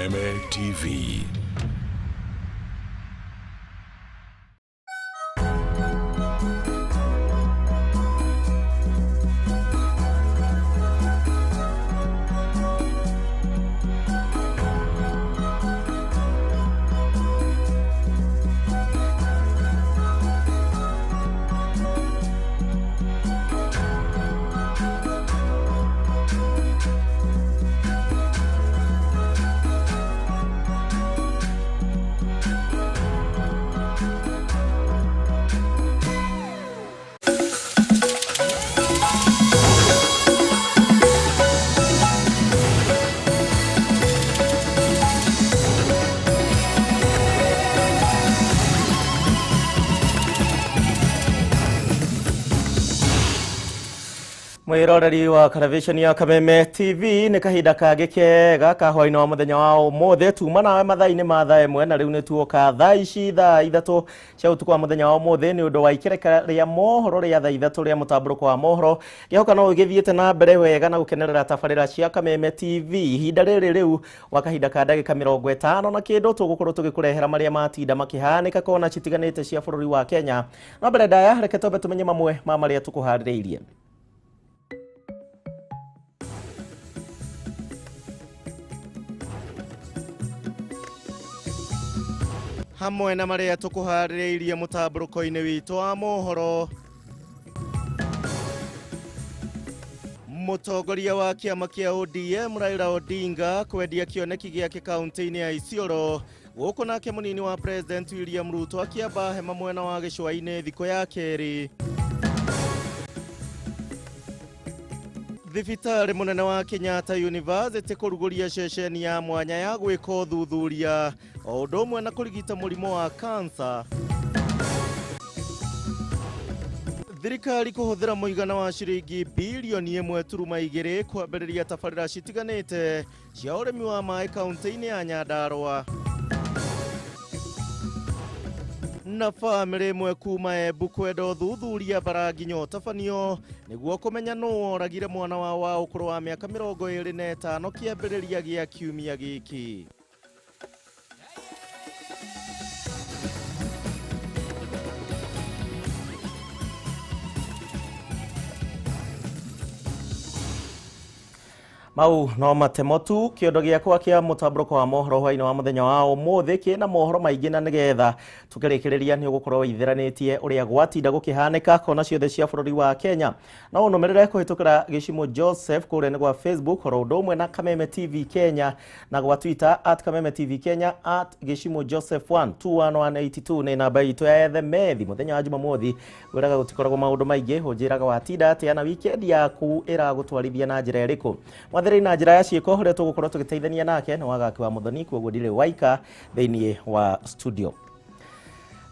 Kameme TV. Mwiroreri wa televisheni ya Kameme TV, nĩ kahinda kangĩ kega ka hwaĩ-inĩ wa mũthenya wa ũmũthĩ. Tuma nawe mathaa-inĩ ma thaa 1, na rĩu nĩ tuoka thaa ici thaa 3 cia ũtukũ wa mũthenya wa ũmũthĩ nĩ ũndũ wa ikereka rĩa mohoro rĩa thaa 3 rĩa mũtambũrũko wa mohoro. Ngĩhoka no ũgĩthiĩte na mbere wega na gũkenerera tabarĩra cia Kameme TV. Ihinda rĩrĩ rĩu wa kahinda ka ndagĩka 50 na kĩndũ tũgũkorwo tũgĩkũrehera marĩa matinda makĩhanĩka kona citiganĩte cia bũrũri wa Kenya. No mbere ndaya, reke twambe tũmenye mamwe ma marĩa tũkũharĩrĩirie. Hamwe na marĩa tũkũharĩrĩirie mũtambũrũko-inĩ witũ wa mohoro, mũtongoria wa kĩama kĩa ODM Raila Odinga kwendia kĩoneki gĩake kaunti-inĩ ya Isiolo, gũkũ nake mũnini wa President William Ruto akĩamba hema mwena wa gĩcũa-inĩ thikũ ya kerĩ. Thibitarĩ mũnene wa Kenyatta University kũrugũria ceceni ya mwanya ya gwĩka ũthuthuria o ũndũ ũmwe na kũrigita mũrimũ wa kansa. Thirikari kũhũthĩra mũigana wa ciringi bilioni 1.2 kwambĩrĩria tabarĩra citiganĩte cia ũrĩmi wa maĩ kaunti-inĩ ya Nyandarua. Na bamĩrĩ ĩmwe kuma Embu kwenda ũthuthuria bara nginya ũtabanio nĩguo kũmenya nũ woragire mwana wao wa ũkũrũ wa mĩaka 25 kĩambĩrĩria gĩa kiumia gĩkĩ. Mau no matemo tu. Kĩondo gĩakwa kĩa mũtambũrũko wa mohoro hwaĩ-inĩ wa mũthenya wa ũmũthĩ kĩna mohoro maingĩ, na nĩgetha tũkĩrĩkĩrĩria nĩ ũgũkorwo wĩithĩranĩtie ũrĩa gwatinda gũkĩhanĩka kona ciothe cia bũrũri wa Kenya. No ũnũmĩrĩre kũhĩtũkĩra Gĩcimo Joseph kũrĩa nĩ gwa Facebook, oro ũndũ ũmwe na Kameme TV Kenya, na gwa Twitter @KamemeTV Kenya, @GĩcimoJoseph 1 21182 nĩ namba itũ ya ethemethi. Mũthenya wa Jumamothi ngwĩraga gũtikoragwo maũndũ maingĩ, ũnjĩraga watinda atĩa na weekend yaku ĩragũtwarithia na njĩra ĩrĩkũ. Mwathĩrĩ na njĩra ya ciĩko ũrĩa tũgũkorwo tũgĩteithania nake nĩ Wagaki wa Mũthoni, koguo ndirĩ waika thĩinĩ wa studio.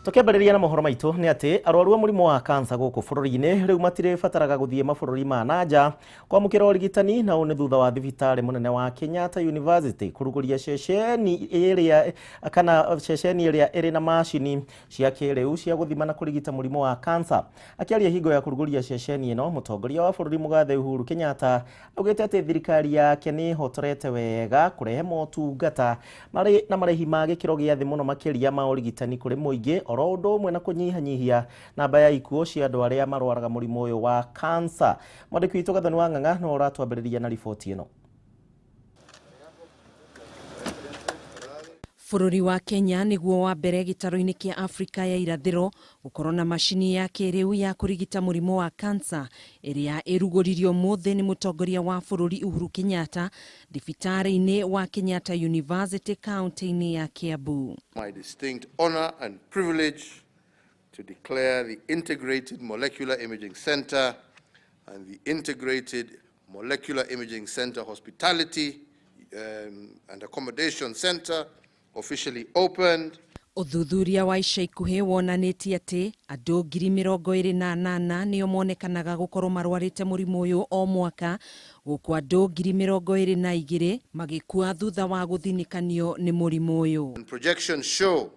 Tũkĩambĩrĩria na mohoro maitũ nĩ atĩ arwaru a mũrimũ wa kansa gũkũ bũrũri-inĩ rĩu matirĩbataraga gũthiĩ mabũrũri ma nanja kwamũkĩra ũrigitani, na ũũ nĩ thutha wa thibitarĩ mũnene wa Kenyatta University kũrugũria ceceni ĩrĩa kana ceceni ĩrĩa ĩrĩ na macini cia kĩrĩu cia gũthima na kũrigita mũrimũ wa kansa. Akĩaria hingo ya kũrugũria ceceni ĩno, mũtongoria wa bũrũri Mũgathe Uhuru Kenyatta augĩte atĩ thirikari yake nĩ ĩhotorete wega kũrehe motungata marĩ na marĩhi ma gĩkĩro gĩa thĩ mũno makĩria ma ũrigitani kũrĩ mũingĩ, oro ũndũ ũmwe na kũnyihanyihia namba ya ikuũ cia andũ arĩa marwaraga mũrimũ ũyũ wa kansa. Mwandĩki witũ Gathoni wa Ng'ang'a no ũratwambĩrĩria na riboti ĩno. Bũrũri wa Kenya nĩguo wa mbere gĩtarũ-inĩ kĩa Afrika ya irathĩro gũkorwo na macini ya kĩrĩu ya kũrigita mũrimũ wa kansa ĩrĩa ĩrugũririo ũmũthĩ nĩ mũtongoria wa bũrũri Uhuru Kenyatta thibitarĩ-inĩ wa Kenyatta University kaunti-inĩ ya Kiambu. My distinct honor and privilege to declare the Integrated Molecular Imaging Center and the Integrated Molecular Imaging Center Hospitality and Accommodation Center officially opened. Ũthuthuria wa ica ikuhĩ wonanĩtie atĩ andũ 28,000 nĩo monekanaga gũkorwo marwarĩte mũrimũ ũyũ o mwaka, gũkũ andũ 22,000 magĩkua thutha wa gũthinĩkanio nĩ mũrimũ ũyũ. And projections show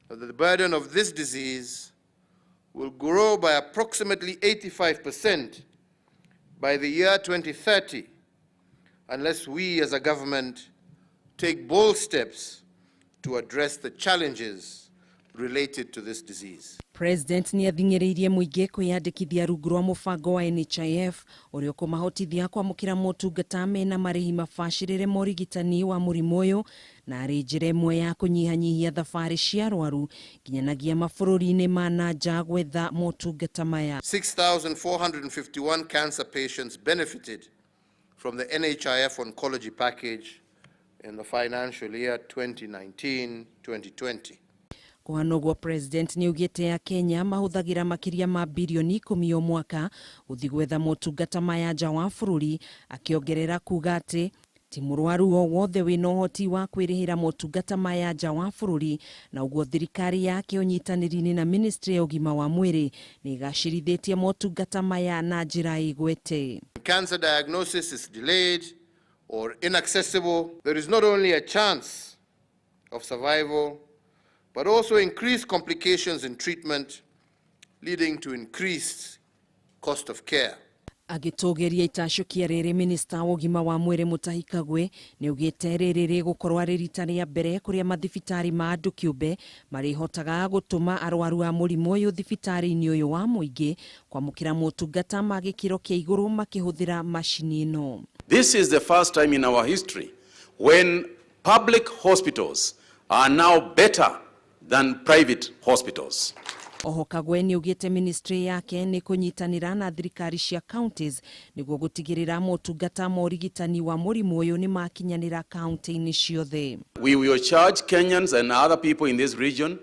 that the burden of this disease will grow by approximately 85% by the year 2030 unless we as a government take bold steps to address the challenges related to this disease. President nĩ athing'ĩrĩirie mũingĩ kwĩyandĩkithia rungu rwa mũbango wa NHIF ũrĩa ũkũmahotithia kwamũkĩra motungata mena marĩhi mabacĩrĩre ma ũrigitani wa mũrimũ ũyũ na arĩ njĩra ĩmwe ya kũnyihanyihia thabarĩ cia arwaru nginyanagia mabũrũri-inĩ ma na nja gwetha motungata maya. 6,451 cancer patients benefited from the NHIF oncology package in the financial year 2019-2020. Kũhana ũguo, President nĩ augĩte a Kenya mahũthagĩra makĩria ma birioni 10 o mwaka gũthiĩ gwetha motungata maya nja wa bũrũri, akĩongerera kuga atĩ ti mũrwaru o wothe wĩna ũhoti wa kwĩrĩhĩra motungata maya nja wa bũrũri, na ũguo thirikari yake ũnyitanĩri-inĩ na ministry ya ũgima wa mwĩrĩ nĩ ĩgacĩrithĩtie motungata maya na njĩra ĩgwete. Cancer diagnosis is delayed or inaccessible, there is not only a chance of survival, but also increased complications in treatment, leading to increased cost of care. Agĩtũgĩria itacũkia rĩrĩ, minista wa ũgima wa mwĩrĩ Mutahi Kagwe nĩ augĩte rĩrĩ rĩgũkorwo arĩ rita rĩa mbere kũrĩa mathibitarĩ ma andũ kĩũmbe marĩhotaga gũtũma arwaru a mũrimũ ũyũ thibitarĩ-inĩ ũyũ wa mũingĩ kwamũkĩra motungata ma gĩkĩro kĩa igũrũ makĩhũthĩra macini ĩno. This is the first time in our history when public hospitals are now better than private hospitals. Oho Kagwe nĩ augĩte ministry yake nĩ kũnyitanĩra na thirikari cia counties nĩguo gũtigĩrĩra motungata ma ũrigitani wa mũrimũ ũyũ nĩ makinyanĩra kaunti-inĩ ciothe. We will charge Kenyans and other people in this region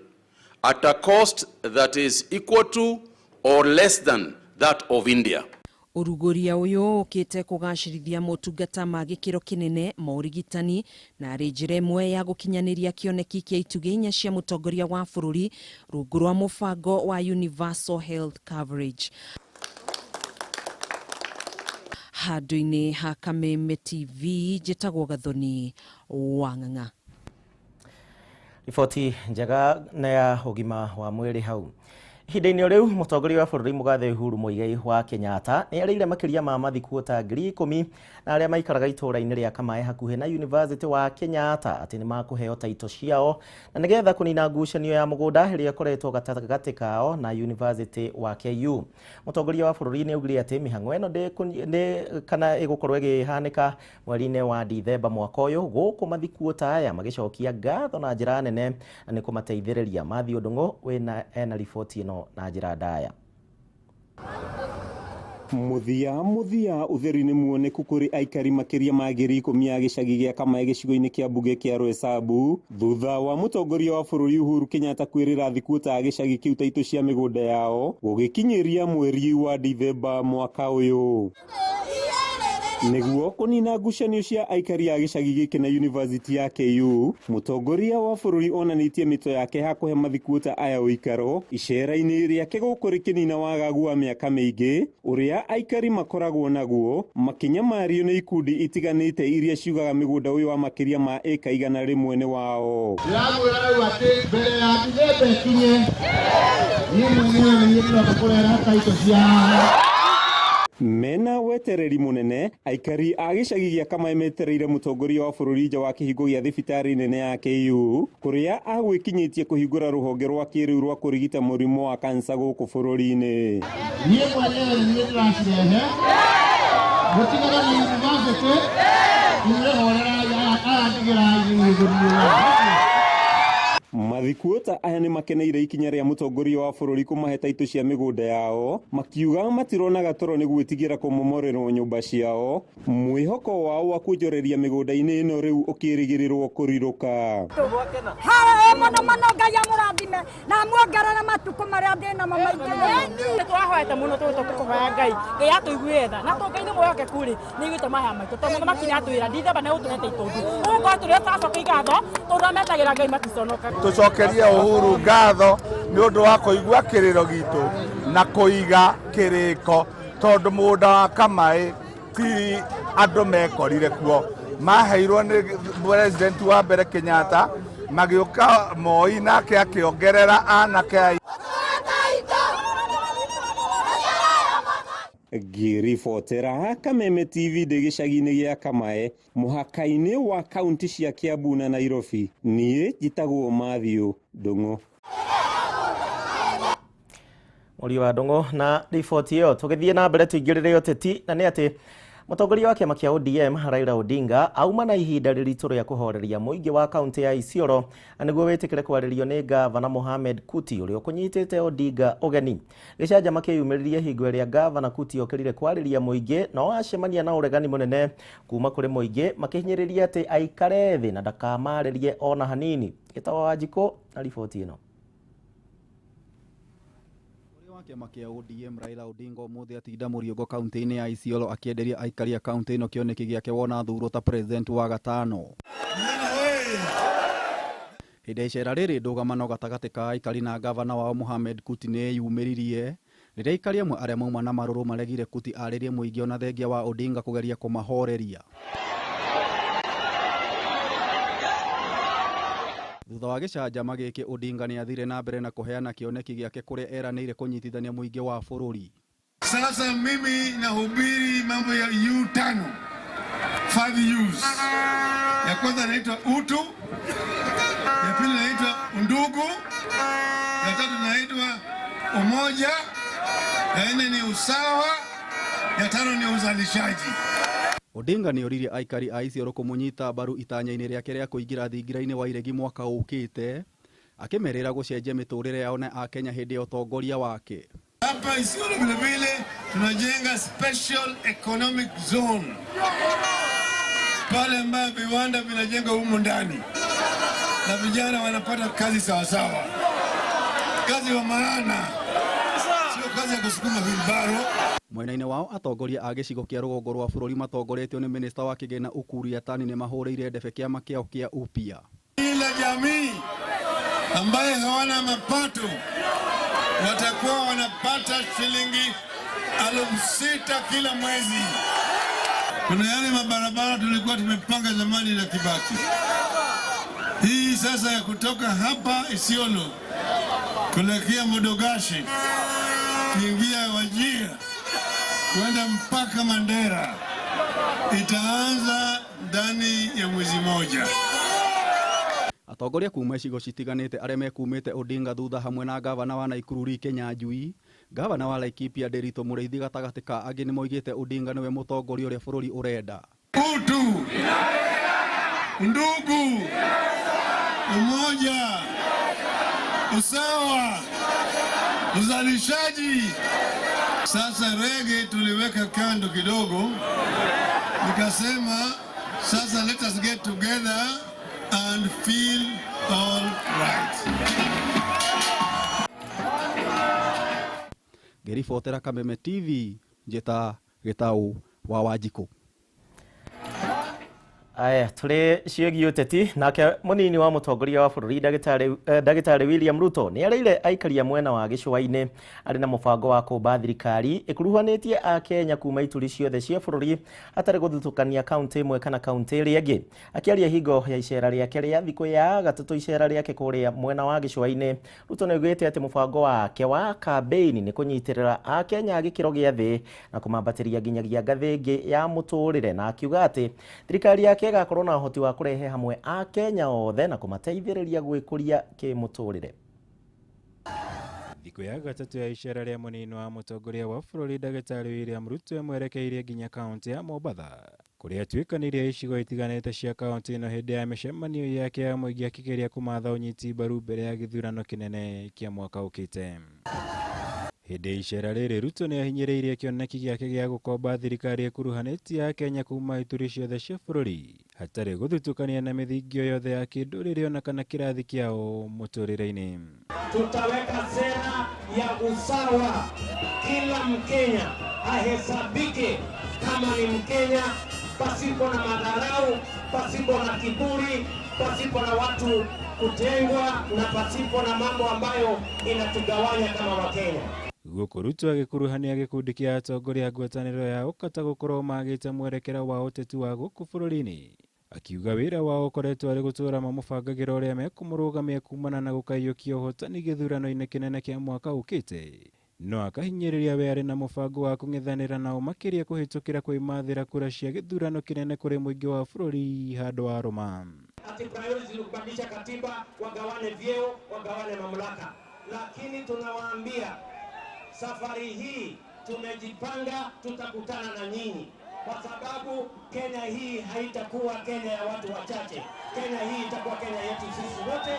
at a cost that is equal to or less than that of India. Ũrugũria ũyũ ũkĩte kũgacĩrithia motungata ma gĩkĩro kĩnene ma ũrigitani na arĩ njĩra ĩmwe ya gũkinyanĩria kĩoneki kĩa itugĩ inya cia mũtongoria wa bũrũri rungu rwa mũbango wa Universal Health Coverage. Handũ-inĩ ha Kameme TV, njĩtagwo Gathoni wa Ng'ang'a. Riboti njega na ya ũgima wa mwĩrĩ hau. Ihinda-inĩ o rĩu, mũtongoria wa bũrũri mũgathe Uhuru Muigai wa Kenyatta nĩ arĩire makĩria ma mathikuũ ta 10,000 na arĩa maikaraga itũũra-inĩ rĩa Kamae hakuhĩ na University wa Kenyatta atĩ nĩ makũheo taito ciao na nĩgetha kũnina ngucanio ya mũgũnda ĩrĩa ĩkoretwo gatagatĩ kao na University wa KU. Mũtongoria wa bũrũri nĩ augire atĩ mĩhang'o ĩno ndĩ kana ĩgũkorwo ĩgĩhanĩka mweri-inĩ wa Dithemba mwaka ũyũ, gũkũ mathikuũ ta aya magĩcokia ngatho na njĩra nene na nĩ kũmateithĩrĩria. Matthew Ndung'u wĩna ena riboti ĩno na njĩra ndaya. Muthia muthia utheri nĩ muoneku kũrĩ aikari makĩria ma 10,000 a gĩcagi gĩa Kamae gĩcigo-inĩ kĩa mbunge kĩa Roysambu thutha wa mũtongoria wa bũrũri Uhuru Kenyatta kwĩrĩra thikuũ ta gĩcagi kĩu taitũ cia mĩgũnda yao gũgĩkinyĩria mweri wa Dithemba mwaka ũyũ. Nĩguo kũnina ngucanio cia aikari a gĩcagi gĩkĩ na University ya KU, mũtongoria wa bũrũri onanĩtie mĩto yake ha kũhe mathikuũ ta aya ũikaro icera-inĩ rĩake gũkũ rĩkĩnina wagagu wa mĩaka mĩingĩ ũrĩa aikari makoragwo naguo makĩnyamario nĩ ikundi itiganĩte iria ciugaga mĩgũnda ũyũ wa makĩria ma ĩka 100 nĩ wao. Ndĩramwĩra rĩu atĩ mbere ya Dithemba ĩkinye, niĩ mwenyewe nĩ niĩ ndĩroka kũrehera taitũ cia. Mena wetereri munene, aikari a gĩcagi gĩa Kamae metereire mũtongoria wa bũrũri nja wa kĩhingo gĩa thibitarĩ nene ya KU kũrĩa agwĩkinyĩtie kũhingũra rũhonge rwa kĩrĩu rwa kũrigita mũrimũ wa kansa gũkũ bũrũri-inĩ. Niĩ mwenyewe nĩ niĩ ndĩracirehe, mũtigane na university, inyuĩ horerai, aya ndigĩrai nĩ. Mathikuũ ta aya nĩ makeneire ikinya rĩa mũtongoria wa bũrũri kũmahe taitũ cia mĩgũnda yao, makiuga matironaga toro nĩ gwĩtigĩra kũmomorerwo nyũmba ciao. Mwĩhoko wao wa kuonjoreria mĩgũnda-inĩ ĩno rĩu ũkĩrĩgĩrĩrwo kũrirũka. Harĩ mũno mũno, Ngai amũrathime na amuongerere matukũ marĩa ndĩ namo maingĩ mũno. Nĩ tũrahoete mũno tũgĩcoka kũhoya Ngai, Ngai atũigue tha na tondũ Ngai nĩ mwĩhokeku rĩ, nĩ aiguĩte maya maitũ, tondũ mũthamaki nĩ atwĩra Dithemba nĩ egũtũhe taitũ ũguo tũrĩ tũracokia ngatho tondũ metagĩra Ngai maticonokaga. Tucokerie Uhuru ngatho nĩ ũndũ wa kũigua kĩrĩro gitũ na kũiga kĩrĩko, tondũ mũgũnda wa Kamae ti andũ mekorire kuo, maheirwo nĩ president wa mbere Kenyatta, magĩũka Moi nake akĩongerera anake. Ngĩribotera Kameme TV ndĩ gĩcagi-inĩ gĩa Kamae mũhaka-inĩ wa kaunti cia Kiambu na Nairobi, niĩ njĩtagwo Matthew Ndung'u. Mũriũ wa Ndung'u na riboti ĩyo. Tũgĩthiĩ na mbere tũingĩrĩre ũteti, na nĩ atĩ mũtongoria wa kĩama kĩa ODM Raila Odinga auma na ihinda rĩritũ rĩa kũhoreria mũingĩ wa kaunti ya Isiolo na nĩguo wĩtĩkĩre kwarĩrio nĩ gavana Mohamed Kuti ũrĩa ũkũnyitĩte Odinga ũgeni. Gĩcanjama kĩyumĩririe hingo ĩrĩa gavana Kuti okĩrire kwarĩria mũingĩ no acemania na ũregani mũnene kuma kũrĩ mũingĩ makĩhinyĩrĩria atĩ aikare thĩ na ndakamarĩrie ona hanini. Gĩtawa Wanjikũ na riboti ĩno. Kĩama kĩa ODM Raila Odinga ũmũthĩ atinda mũriũngo kaunti-inĩ ya Isiolo akĩenderia aikari a kaunti ĩno kĩoneki gĩake wona thurwo ta president wa gatano. Hĩndĩ ya icera rĩrĩ ndũgamano gatagatĩ ka aikari na gavana wao Mohamed Kuti nĩ yumĩririe rĩrĩa aikari amwe arĩa mauma na marũrũ maregire Kuti arĩrie mũingĩ ona thengia wa Odinga kũgeria kũmahoreria. Thutha wa gĩcanjama gĩkĩ Odinga nĩ athire na mbere na kũheana kĩoneki gĩake kũrĩa eranĩire kũnyitithania mũingĩ wa bũrũri. Sasa mimi nahubiri mambo ya U5, 5 U's. Ya kwanza inaitwa utu, ya pili inaitwa undugu, ya tatu inaitwa umoja, ya nne ni usawa, ya tano ni uzalishaji. Odinga nĩ oririe aikari a Isiolo kũmũnyita mbaru itanya-inĩ rĩake rĩa kũingĩra thingira-inĩ wa iregi mwaka ũkĩte, akĩmerĩra gũcenjia mĩtũrĩre yao na Akenya hĩndĩ ya ũtongoria wake. Hapa Isiolo vile vile tunajenga special economic zone pale ambapo viwanda vinajengwa humu ndani na vijana wanapata kazi sawasawa, kazi wa maana, sio kazi ya kusukuma wheelbarrow. Mwena-inĩ wao atongoria a gĩcigo kĩa rũgongo rwa bũrũri matongoretio nĩ minista wa kĩgĩna Ukur Yatani nĩ mahũrĩire ndebe kĩama kĩao kĩa upia. Kila jamii ambaye hawana mapato watakuwa wanapata shilingi 6,000 kila mwezi. Kuna yale mabarabara tulikuwa tumepanga zamani na Kibaki. Hii sasa ya kutoka hapa Isiolo kuelekea Modogashi, kuingia Wajir, kwenda mpaka Mandera itaanza ndani ya mwezi moja. Atongoria kuma icigo citiganĩte arĩa mekumĩte Odinga thutha hamwe na gavana wa Nakuru Lee Kinyanjui, gavana wa Laikipia Ndiritu Mũrĩithi gatagatĩ ka angĩ nĩmoigĩte Odinga nĩwe mũtongoria ũrĩa bũrũri ũrenda. Utu, undugu, umoja, usawa, uzalishaji. Sasa rege tuliweka kando kidogo, nikasema sasa let us get together and feel all right. Ngĩribotera Kameme TV, njĩta Gĩtaũ wa Wanjikũ. Aya, tũrĩ ciĩgiĩ ũteti, nake mũnini wa mũtongoria wa bũrũri ndagĩtarĩ William Ruto nĩ arĩire aikari a mwena wa gĩcũa-inĩ arĩ na mũbango wa kũmba thirikari ĩkuruhanĩtie Akenya kuma ituri ciothe cia bũrũri hatarĩ gũthutũkania kaunti ĩmwe kana kaunti ĩrĩa ĩngĩ. Akĩaria hingo ya icera rĩake rĩa thikũ ya gatatũ icera rĩake kũrĩa mwena wa gĩcũa-inĩ, Ruto nĩaugĩte atĩ mũbango wake wa kambĩini nĩ kũnyitĩrĩra Akenya a gĩkĩro gĩa thĩ na kũmambatĩria nginyagia ngathĩ ĩngĩ ya mũtũrĩre, na akiuga atĩ thirikari yake ĩgakorwo na ũhoti wa kũrehe hamwe Akenya othe na kũmateithĩrĩria gwĩkũria kĩmũtũrĩre. Thikũ ya gatatũ ya icera rĩa mũnini wa mũtongoria wa bũrũri ndagĩtarĩ William Ruto emwerekeirie nginya kaunti ya Mombatha kũrĩa atuĩkanĩirie icigo itiganĩte cia kaunti ĩno hĩndĩ ya mĩcemanio yake ya mũingĩ akĩgeria kũmatha ũnyiti mbaru mbere ya gĩthurano kĩnene kĩa mwaka ũkĩte. Hĩndĩ ya icera rĩrĩ Ruto nĩ ahinyĩrĩirie kĩoneki gĩake gĩa gũkomba thirikari ĩkuruhanĩtie Akenya kuma ituri ciothe cia bũrũri hatarĩ gũthutũkania na mĩthingi yothe ya kĩndũrĩrĩ ona kana kĩrathi kĩao mũtũrĩre-inĩ. Tutaweka sera ya usawa, kila Mkenya ahesabike kama ni Mkenya pasipo na madharau, pasipo na kiburi, pasipo na watu kutengwa na pasipo na mambo ambayo inatugawanya kama Wakenya. Gũkũ Ruto agĩkuruhania gĩkundi kĩa atongoria a ngwatanĩro ya ũkata gũkorwo magĩte mwerekera wa ũteti wa gũkũ bũrũri-inĩ, akiuga wĩra wao ũkoretwo arĩ gũtũra mamũbangagĩra ũrĩa mekũmũrũgamia kumana na gũkaiyũkia ũhotani gĩthurano-inĩ kĩnene kĩa mwaka ũkĩte. No akahinyĩrĩria we arĩ na mũbango wa kũng'ethanĩra nao makĩria kũhĩtũkĩra kwĩmathĩra kura cia gĩthurano kĩnene kũrĩ mũingĩ wa bũrũri handũ wa rũma. Ati priority ni kubadilisha katiba, wagawane vyeo, wagawane mamlaka. Lakini tunawaambia safari hii tumejipanga, tutakutana na nyinyi kwa sababu Kenya hii haitakuwa Kenya ya watu wachache. Kenya hii itakuwa Kenya yetu sisi wote,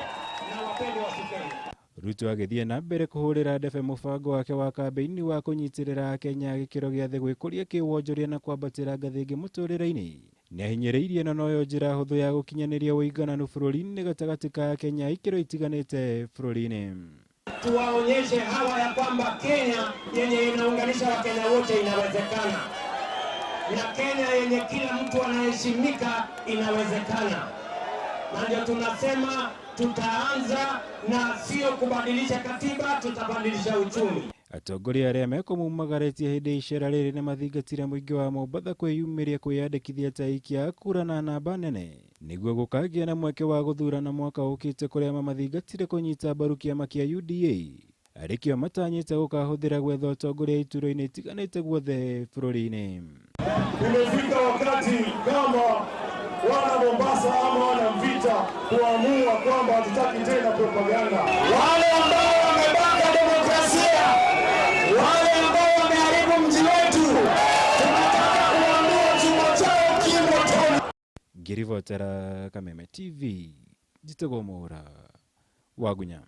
na wapende wasipende. Ruto agĩthiĩ na mbere kũhũrĩra ndebe mũbango wake wa kambĩini wa kũnyitĩrĩra Akenya gĩkĩro gĩa thĩ gwĩkũria kĩwonjoria na kwambatĩra ngathĩ ĩngĩ mũtũrĩre-inĩ. Nĩahinyĩrĩirie ĩno noyo njĩra hũthũ ya gũkinyanĩria ũigananu bũrũri-inĩ gatagatĩ ka Akenya ikĩro itiganĩte bũrũri-inĩ. Tuwaonyeshe hawa ya kwamba Kenya yenye inaunganisha Wakenya wote inawezekana, na Kenya yenye kila mtu anaheshimika inawezekana. Na ndio tunasema tutaanza na sio kubadilisha katiba, tutabadilisha uchumi. Atongoria arĩa mekũmumagarĩtie hĩndĩ icera rĩrĩ nĩmathingatire mũingĩ wa Mombatha kwĩyumĩria kwĩyandĩkithia ta aikia a kura na namba nene nĩguo gũkagĩa na mweke wa gũthurana mwaka ũkĩte kũrĩa mamathingatire kũnyita mbaru kĩama kĩa UDA arĩkĩo matanyĩte gũkahũthĩra gwetha ũtongoria iturwa-inĩ itiganĩte guothe bũrũri-inĩ. Imefika wakati kama wana Mombasa ama wana Mvita kuamua kwamba hatutaki tena propaganda. Wale ambao wamebaka demokrasia, wale ambao wameharibu mji wetu, tunataka kuamua chuma chao kimotoni. Ngĩribotera Kameme TV, njĩtagwo Mwaura Wagunya.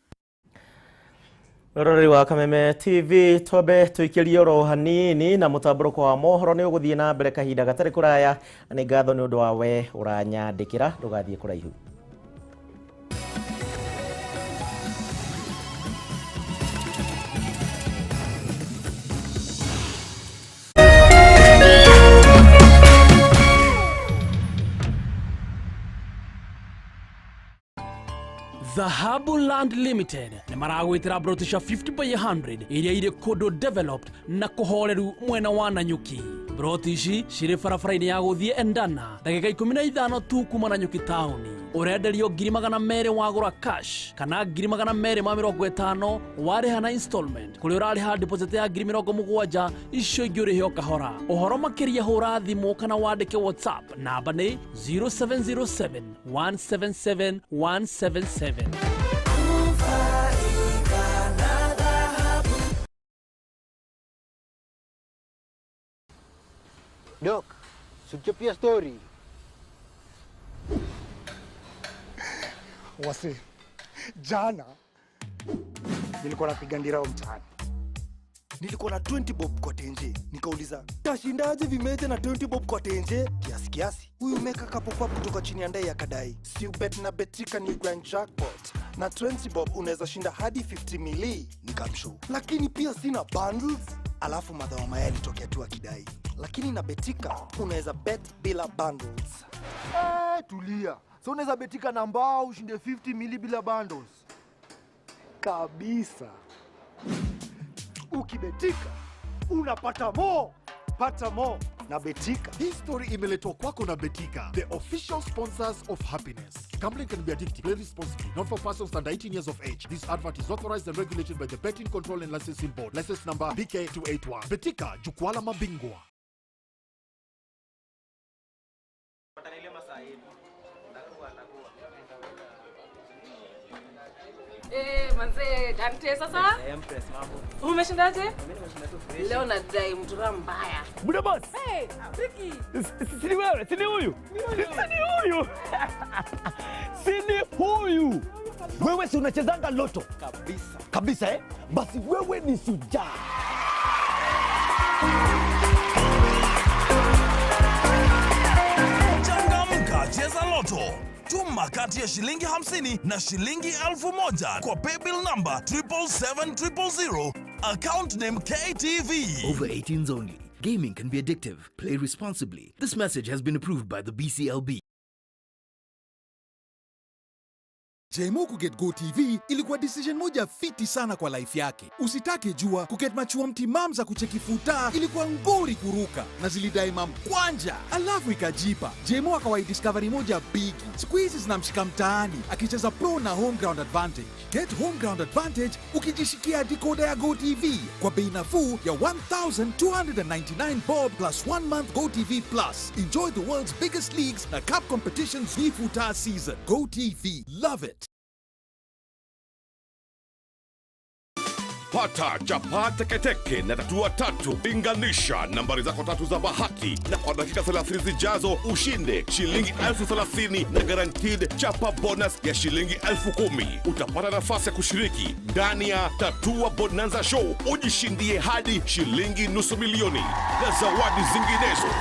Rorori wa Kameme TV twambe tuikirie oro hanini na mũtambũrũko wa mohoro nĩ ũgũthiĩ na mbere kahinda gatarĩ kũraya. Nĩ ngatho nĩ ũndũ wa we ũranyandĩkĩra, ndũgathiĩ kũraihu. Dhahabu Land Limited nĩ maragwĩtĩra broti cia 50 by 100 iria irĩ kũndũ developed na kũhoreru mwena wa Nanyuki. Broti ici cirĩ barabara-inĩ ya gũthiĩ Endana ndagĩka 15 tu kuma Nanyuki taũni. Ũrenderio 200,000 wagũra cash kana 250,000 warĩha na installment kũrĩa ũrarĩha deposit ya 70,000 icio ingĩ ũrĩhe o kahora. Ũhoro makĩria hũra thimũ kana wandĩke WhatsApp namba nĩ 0707 177 177. Dok, suchapia story. Wase, jana nilikuwa napiga ndirao mtaani. Nilikuwa na 20 bob kwa tenje. Nikauliza, tashindaje vimeje na 20 bob kwa tenje? Kiasi kiasi. Huyu meka kapop up kutoka chini ya ndai akadai. Si ubet na betika ni grand jackpot. Na 20 bob unaweza shinda hadi 50 mili. Nikamshow. Lakini pia sina bundles. Alafu madhao maya alitokea tu akidai. Lakini na betika unaweza bet bila bundles. Tulia. So unaweza betika na mbao ushinde 50 mili bila bundles. Kabisa. Ukibetika unapata mo, pata mo na Betika. Hii story imeletwa kwako na Betika, the official sponsors of happiness. Gambling can be addictive. Play responsibly. Not for persons under 18 years of age. This advert is authorized and regulated by the Betting Control and Licensing Board. License number BK281. Betika, jukwaa la mabingwa. Manze, Dante sasa? Empress mambo. Umeshindaje? Mimi nimeshinda tu fresh. Leo nadai mtura mbaya. Buda boss. Hey, Ricky. Si ni wewe, si ni huyu. Si ni huyu. Si ni huyu. Wewe si unachezanga loto? Kabisa. Kabisa eh? Basi wewe ni shujaa. Changamka, cheza loto. Tuma kati ya shilingi 50 na shilingi 1,000 kwa paybill number 777 000, account name KTV. Over 18s only. Gaming can be addictive. Play responsibly. This message has been approved by the BCLB. Jemo kuget Go TV ilikuwa decision moja fiti sana kwa life yake. Usitake jua kuget machua mtimam za kucheki futa ilikuwa ngori kuruka na zilidai mam kwanja, alafu ikajipa. Jemo akawai discovery moja bigi. Siku hizi zinamshika mtaani akicheza pro na home ground advantage. Get home ground advantage ukijishikia decoder ya Go TV kwa bei nafuu ya 1299 bob plus 1 month Go TV Plus. Enjoy the world's biggest leagues na cup competitions hii futa season. Go TV, love it. Pata chapa teketeke na tatua tatu. Linganisha nambari zako tatu za bahati na kwa dakika 30 zijazo ushinde shilingi 30,000 na guaranteed chapa bonus ya shilingi 10,000. Utapata nafasi ya kushiriki ndani ya Tatua Bonanza Show, ujishindie hadi shilingi 500,000 na zawadi zinginezo.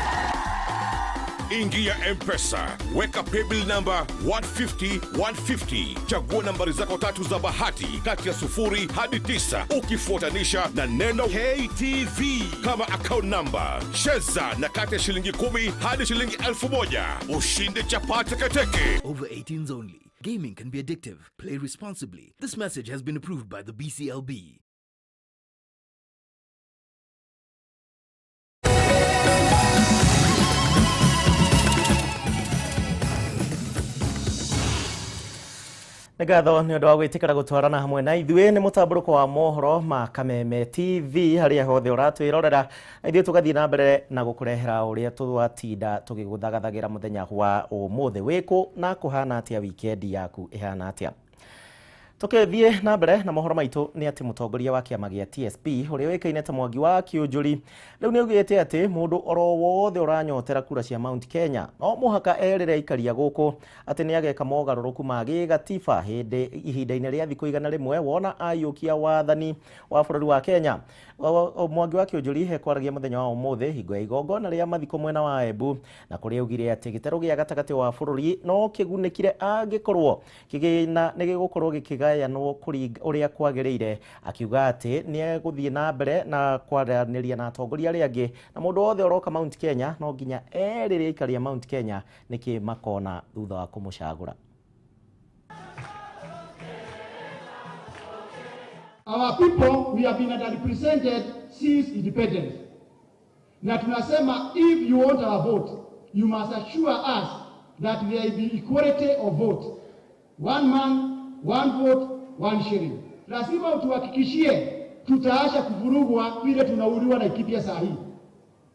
Ingia M-Pesa, weka paybill number 150 150, chagua nambari zako tatu za bahati kati ya 0 hadi 9 ukifuatanisha na neno KTV kama account number. Cheza na kati ya shilingi 10 hadi shilingi 1,000 ushinde chapa teketeke. Over 18s only. Gaming can be addictive. Play responsibly. This message has been approved by the BCLB. Nĩ ngatho nĩ ũndũ wa gwĩtĩkĩra gũtwarana hamwe na ithuĩ. Nĩ mũtambũrũko wa mohoro ma Kameme TV harĩa hothe ũratwĩrorera, na ithuĩ tũgathiĩ na mbere na gũkũrehera ũrĩa twatinda tũgĩgũthagathagĩra mũthenya wa ũmũthĩ. Wĩkũ na kũhana atĩa? Wikendi yaku ĩhana atĩa? Tũkĩthiĩ na mbere na mohoro maitũ nĩ atĩ mũtongoria wa kĩama gĩa TSP ũrĩa ũĩkaine ta Mwangi wa Kĩũnjũri rĩu nĩ augĩte atĩ mũndũ oro wothe ũranyotera kura cia Mount Kenya no mũhaka erĩre aikaria gũkũ atĩ nĩ ageka mogarũrũku ma gĩgatiba hĩndĩ ihinda-inĩ rĩa thikũ 100 wona aiyũkia wathani wa bũrũri wa Kenya. Mwangi wa Kĩũnjũri ekwaragia mũthenya wa ũmũthĩ hingo ya igongona rĩa mathiko mwena wa Embu, na kũrĩa augire atĩ gĩtarũ gĩa gatagatĩ wa bũrũri no kĩgunĩkire angĩkorwo kĩgĩna nĩ gĩgũkorwo gĩkĩgayanwo ũrĩa kwagĩrĩire, akiuga atĩ nĩ egũthiĩ na mbere na kwaranĩria na atongoria arĩa angĩ na mũndũ wothe ũroka Mount Kenya no nginya erĩre aikari a Mount Kenya nĩkĩ makona thutha wa kũmũcagũra. Our people, we have been underrepresented since independence. Na tunasema if you want our vote, you must assure us that there will be equality of vote. One man, one vote, one shilling. Lazima utuhakikishie tutaacha kuvurugwa vile tunauliwa Laikipia saa hii.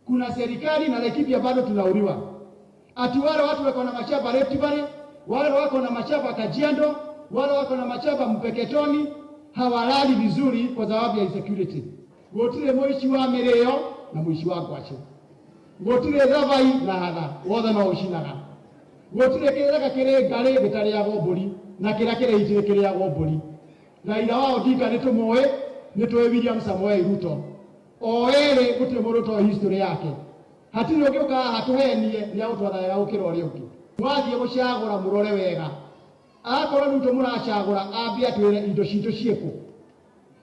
Kuna serikali na Laikipia bado tunauliwa. Ati wale watu wako na mashamba Rift Valley, wale wako na mashamba Kajiado, wale wako na mashamba Mpeketoni hawalali vizuri kwa sababu ya insecurity. Gotire moishi wa mereo na moishi wa kwacho. Gotire thavai na hatha wothe no ucinaga. Gotire kireka kire ngari gitariagwo mburi na kira kire itire kiriagwo mburi. Raila wa Odinga ni tumuĩ, ni tũĩ William Samoei Ruto. O erĩ gũtirĩ mũndũ ũtoĩ history yake. Hatirĩ ũngĩ ũkaga hatũhenie nĩ agũtwatha wega gũkĩra ũrĩa ũngĩ. Mwathiĩ gũcagũra mũrore wega. Akorwo Ruto mũracagũra ambie atwĩre indo citũ ciĩkũ.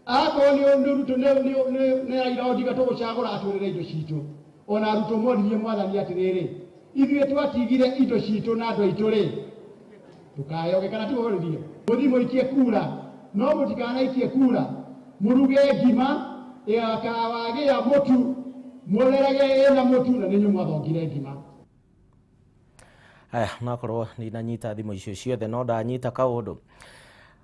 Akorwo nĩ Ruto nĩ Raila Odinga tũgũcagũra atwĩrĩre indo citũ. Ona Ruto moririe mwathani atĩrĩrĩ, ithuĩ twatigire indo citũ na andũ aitũ rĩ, ndũkayoge kana tũgũrithie. Mũthiĩ mũikie kura, no mũtikanaikie kura, mũruge ngima ĩgakawagĩa mũtu, mũrerage ĩna mũtu na nĩ inyuĩ mwathongire ngima. Aya, nakorwo ndinanyita thimũ icio ciothe no ndanyita kaũndũ.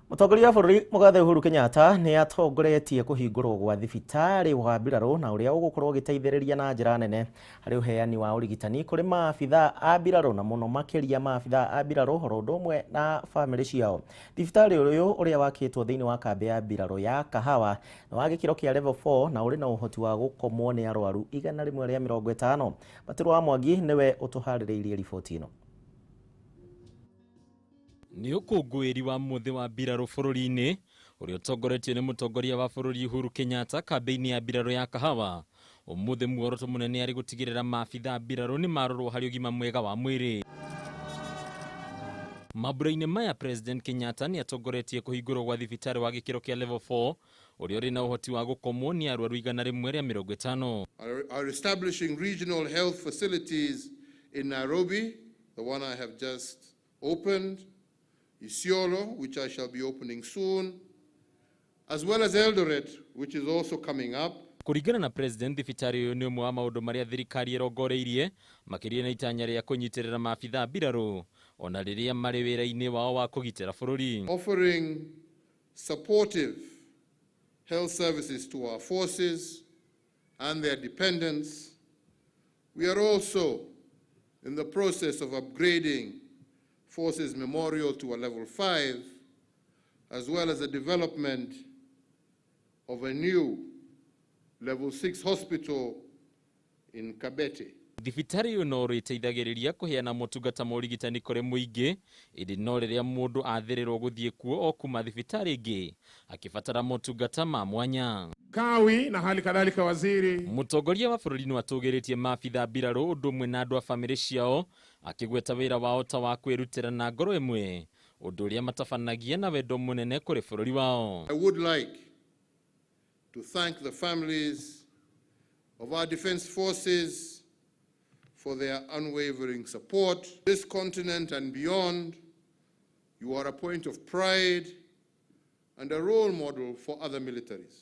Mũtongoria wa bũrũri Mũgathe Uhuru Kenyatta nĩ atongoretie kũhingũrwo gwa thibitarĩ wa mbirarũ na ũrĩa ũgũkorwo ũgĩteithĩrĩria na njĩra nene harĩ ũheani wa ũrigitani kũrĩ maabithaa a mbirarũ na mũno makĩria maabithaa a mbirarũ oro ũndũ ũmwe na bamĩrĩ ciao. Thibitarĩ ũyũ ũrĩa wakĩtwo thĩinĩ wa kambĩ ya mbirarũ ya Kahawa nĩ wa gĩkĩro kĩa level 4 na ũrĩ na ũhoti wa gũkomwo nĩ arwaru 150. Matĩrũ wa Mwangi nĩwe ũtũharĩrĩirie riboti ĩno. Nĩ ũkũngũĩri wa mũthĩ wa mbirarũ bũrũri-inĩ ũrĩa ũtongoretio nĩ mũtongoria wa bũrũri Uhuru Kenyatta kambĩ-inĩ ya mbirarũ ya Kahawa. Ũmũthĩ muoroto mũnene arĩ gũtigĩrĩra maabithaa mbirarũ nĩ marorwo harĩ ũgima mwega wa mwĩrĩ. Mambura-inĩ maya President Kenyatta nĩ atongoretie kũhingũrwo gwa thibitarĩ wa gĩkĩro kĩa level 4 ũrĩa ũrĩ na ũhoti wa gũkomwo nĩ arwaru 150. Are establishing regional health facilities in Nairobi, the one I have just opened, Isiolo, which I shall be opening soon, as well as Eldoret, which is also coming up. Kũringana na president, thibitarĩ ũyũ nĩ ũmwe wa maũndũ marĩa thirikari ĩrongoreirie makĩria na itanya rĩa kũnyitĩrĩra maabithaa mbirarũ ona rĩrĩa marĩ wĩra-inĩ wao wa kũgitĩra bũrũri. Offering supportive health services to our forces and their dependents, we are also in the process of upgrading Forces Memorial to a level 5, as well as the development of a new level 6 hospital in Kabete. Thibitarĩ ĩyo no ĩteithagĩrĩria kũheana motungata ma ũrigitani kũrĩ mũingĩ, ĩndĩ no rĩrĩa mũndũ athĩrĩrwo gũthiĩ kuo o kuma thibitarĩ ĩngĩ akĩbatara motungata ma mwanya. Kawi na hali kadhalika waziri. Mũtongoria wa bũrũri nĩ atũgĩrĩtie maabithaa mbirarũ ũndũ ũmwe na andũ a bamĩrĩ ciao akĩgweta wĩra wao ta wa kwĩrutĩra na ngoro ĩmwe, ũndũ ũrĩa matabanagia na wendo mũnene kũrĩ bũrũri wao. I would like to thank the families of our defense forces for their unwavering support. This continent and beyond, you are a point of pride and a role model for other militaries.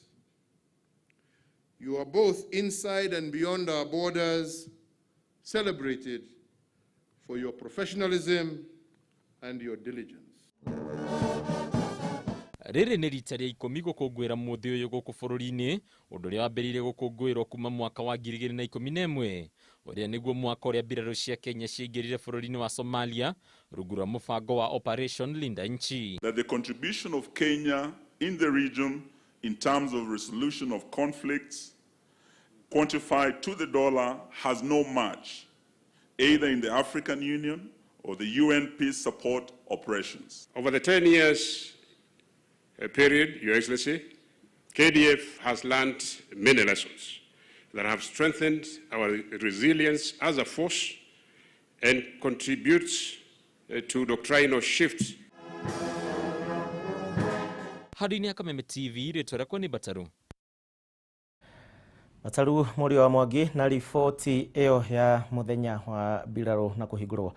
You are both inside and beyond our borders, celebrated for your professionalism and your diligence. Rĩrĩ nĩ rita rĩa 10 gũkũngũĩra mũthĩ ũyũ gũkũ bũrũri-inĩ, ũndũ ũrĩa wambĩrĩirie gũkũngũĩrwo kuma mwaka wa 2011, ũrĩa nĩguo mwaka ũrĩa mbirarũ cia Kenya ciaingĩrire bũrũri-inĩ wa Somalia rungu rwa mũbango wa Operation Linda Nchi. That the contribution of Kenya in the region in terms of resolution of conflicts quantified to the dollar has no match, either in the African Union or the UN peace support operations. Over the 10 years period, Your Excellency, KDF has learned many lessons that have strengthened our resilience as a force and contributes to doctrinal shifts. Handũ-inĩ ya Kameme TV, rĩtwa rĩakwa nĩ Bataru. Bataru Mũrio wa Mwangi na riboti ĩyo ya mũthenya wa mbirarũ na kũhingũrwo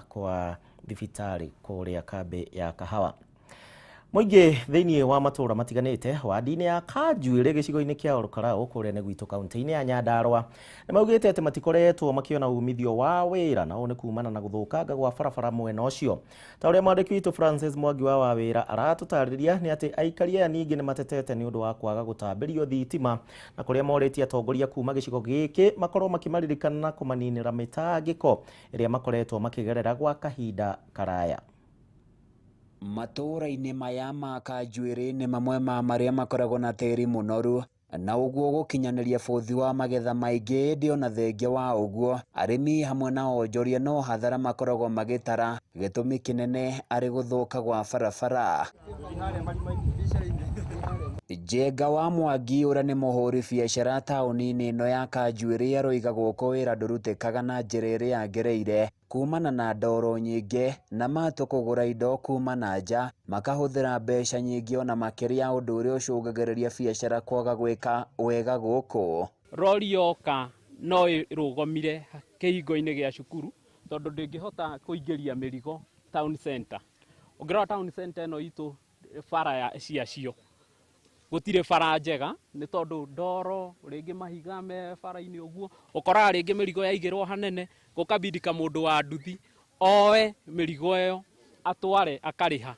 kwa thibitarĩ kũrĩa kambĩ ya Kahawa. Mũingĩ thĩinĩ wa matũũra matiganĩte wadi-inĩ ya Kanjuĩrĩ gĩcigo-inĩ kĩa Olkalau kũrĩa nĩ gwitũ kaunti-inĩ ya Nyandarua nĩ maugĩte atĩ matikoretwo makĩona umithio wa wĩra, na ũũ nĩ kumana na gũthũkanga gwa barabara mwena ũcio. Ta ũrĩa mwandĩki witũ Francis Mwangi wa Wawĩra aratũtarĩria nĩ atĩ aikari aya ningĩ nĩ matetete nĩ ũndũ wa kwaga gũtambĩrio thitima, na kũrĩa morĩtie atongoria kuma gĩcigo gĩkĩ makorwo makĩmaririkana na kũmaninĩra mĩtangĩko ĩrĩa makoretwo makĩgerera gwa kahinda karaya. Matũũra-inĩ maya ma Kanjuĩrĩ nĩ mamwe ma marĩa makoragwo na tĩri mũnoru, na ũguo gũkinyanĩria bũthi wa magetha maingĩ, ĩndĩ ona thengia wa ũguo arĩmi hamwe na onjoria no hathara makoragwo magĩtara, gĩtũmi kĩnene arĩ gũthũka gwa barabara. Njenga wa Mwangi ũrĩa nĩ mũhũri biacara taũni-inĩ ĩno ya Kanjuĩrĩ aroiga gũkũ wĩra ndũrutĩkaga na njĩra ĩrĩa yagĩrĩire kumana na ndoro nyingĩ na matũ kũgũra indo kuma na nja makahũthĩra mbeca nyingĩ ona makĩria, ũndũ ũrĩa ũcũngagĩrĩria biacara kwaga gwĩka wega gũkũ. Rori yoka no ĩrũgomire kĩhingo-inĩ gĩa cukuru tondũ ndĩngĩhota kũingĩria mĩrigo town center. Ũngĩrora town center ĩno itũ bara ciacio gũtirĩ bara njega nĩ tondũ ndoro rĩngĩ mahiga me bara-inĩ ũguo, ũkoraga rĩngĩ mĩrigo yaigĩrwo hanene gũkabindika mũndũ wa nduthi oe mĩrigo ĩyo atware akarĩha,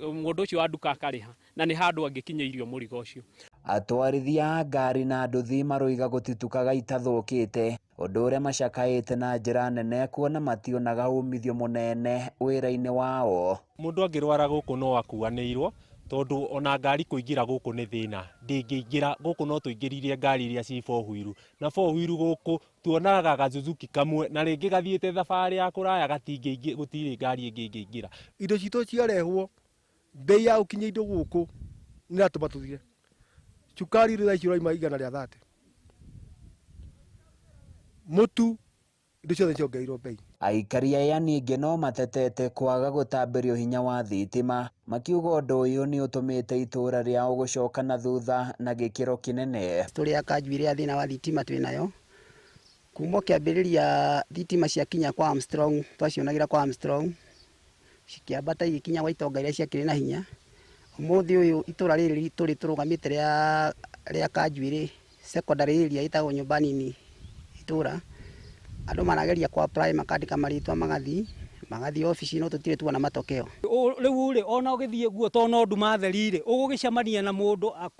mũndũ ũcio wa nduka akarĩha, na nĩ handũ angĩkinyĩirio mũrigo ũcio. Atwarithia a ngari na nduthi maroiga gũtitukaga itathũkĩte, ũndũ ũrĩa macakaĩte na njĩra nene kuona mationaga umithio mũnene wĩra-inĩ wao. Mũndũ angĩrwara gũkũ no akuanĩirwo tondũ ona ngari kũingĩra gũkũ nĩ thĩna, ndĩngĩingĩra gũkũ, no tũingĩririe ngari iria ci four wheel, na four wheel gũkũ tuonaga gazuzuki kamwe na rĩngĩ gathiĩte thabarĩ ya kũraya gatingĩingĩ, gũtirĩ ngari ĩngĩ ĩngĩingĩra. Indo citũ ciarehwo bei ya gũkinyia indo gũkũ nĩ ĩratũma tũthire. Cukari rĩu thaa ici ũrauma 130, mũtu, indo ciothe ciongereirwo bei. Aikari aya ningĩ no matetete kwaga gũtambĩrio hinya wa thitima, makiuga ũndũ ũyũ nĩ ũtũmĩte itũũra rĩao gũcoka na thutha na gĩkĩro kĩnene. Tũrĩ a Kanjuĩrĩ ya thĩna wa thitima twĩ nayo kuma kĩambĩrĩria thitima ciakinya kwa Armstrong, twacionagĩra kwa Armstrong Cikĩambata igĩkinya gwa itonga iria ciakĩrĩ na hinya. Ũmũthĩ ũyũ itũra rĩrĩ tũrĩ tũrũgamĩte rĩa Kanjuĩrĩ secondary area ĩtagwo nyũmba nini itũra. Andũ marageria ku apply makandĩka marĩtwa magathiĩ obici no tũtirĩ tuona matokeo. Rĩu rĩ ona ũgĩthiĩ guo to no nduma theri rĩ ũgũgĩcemania na mũndũ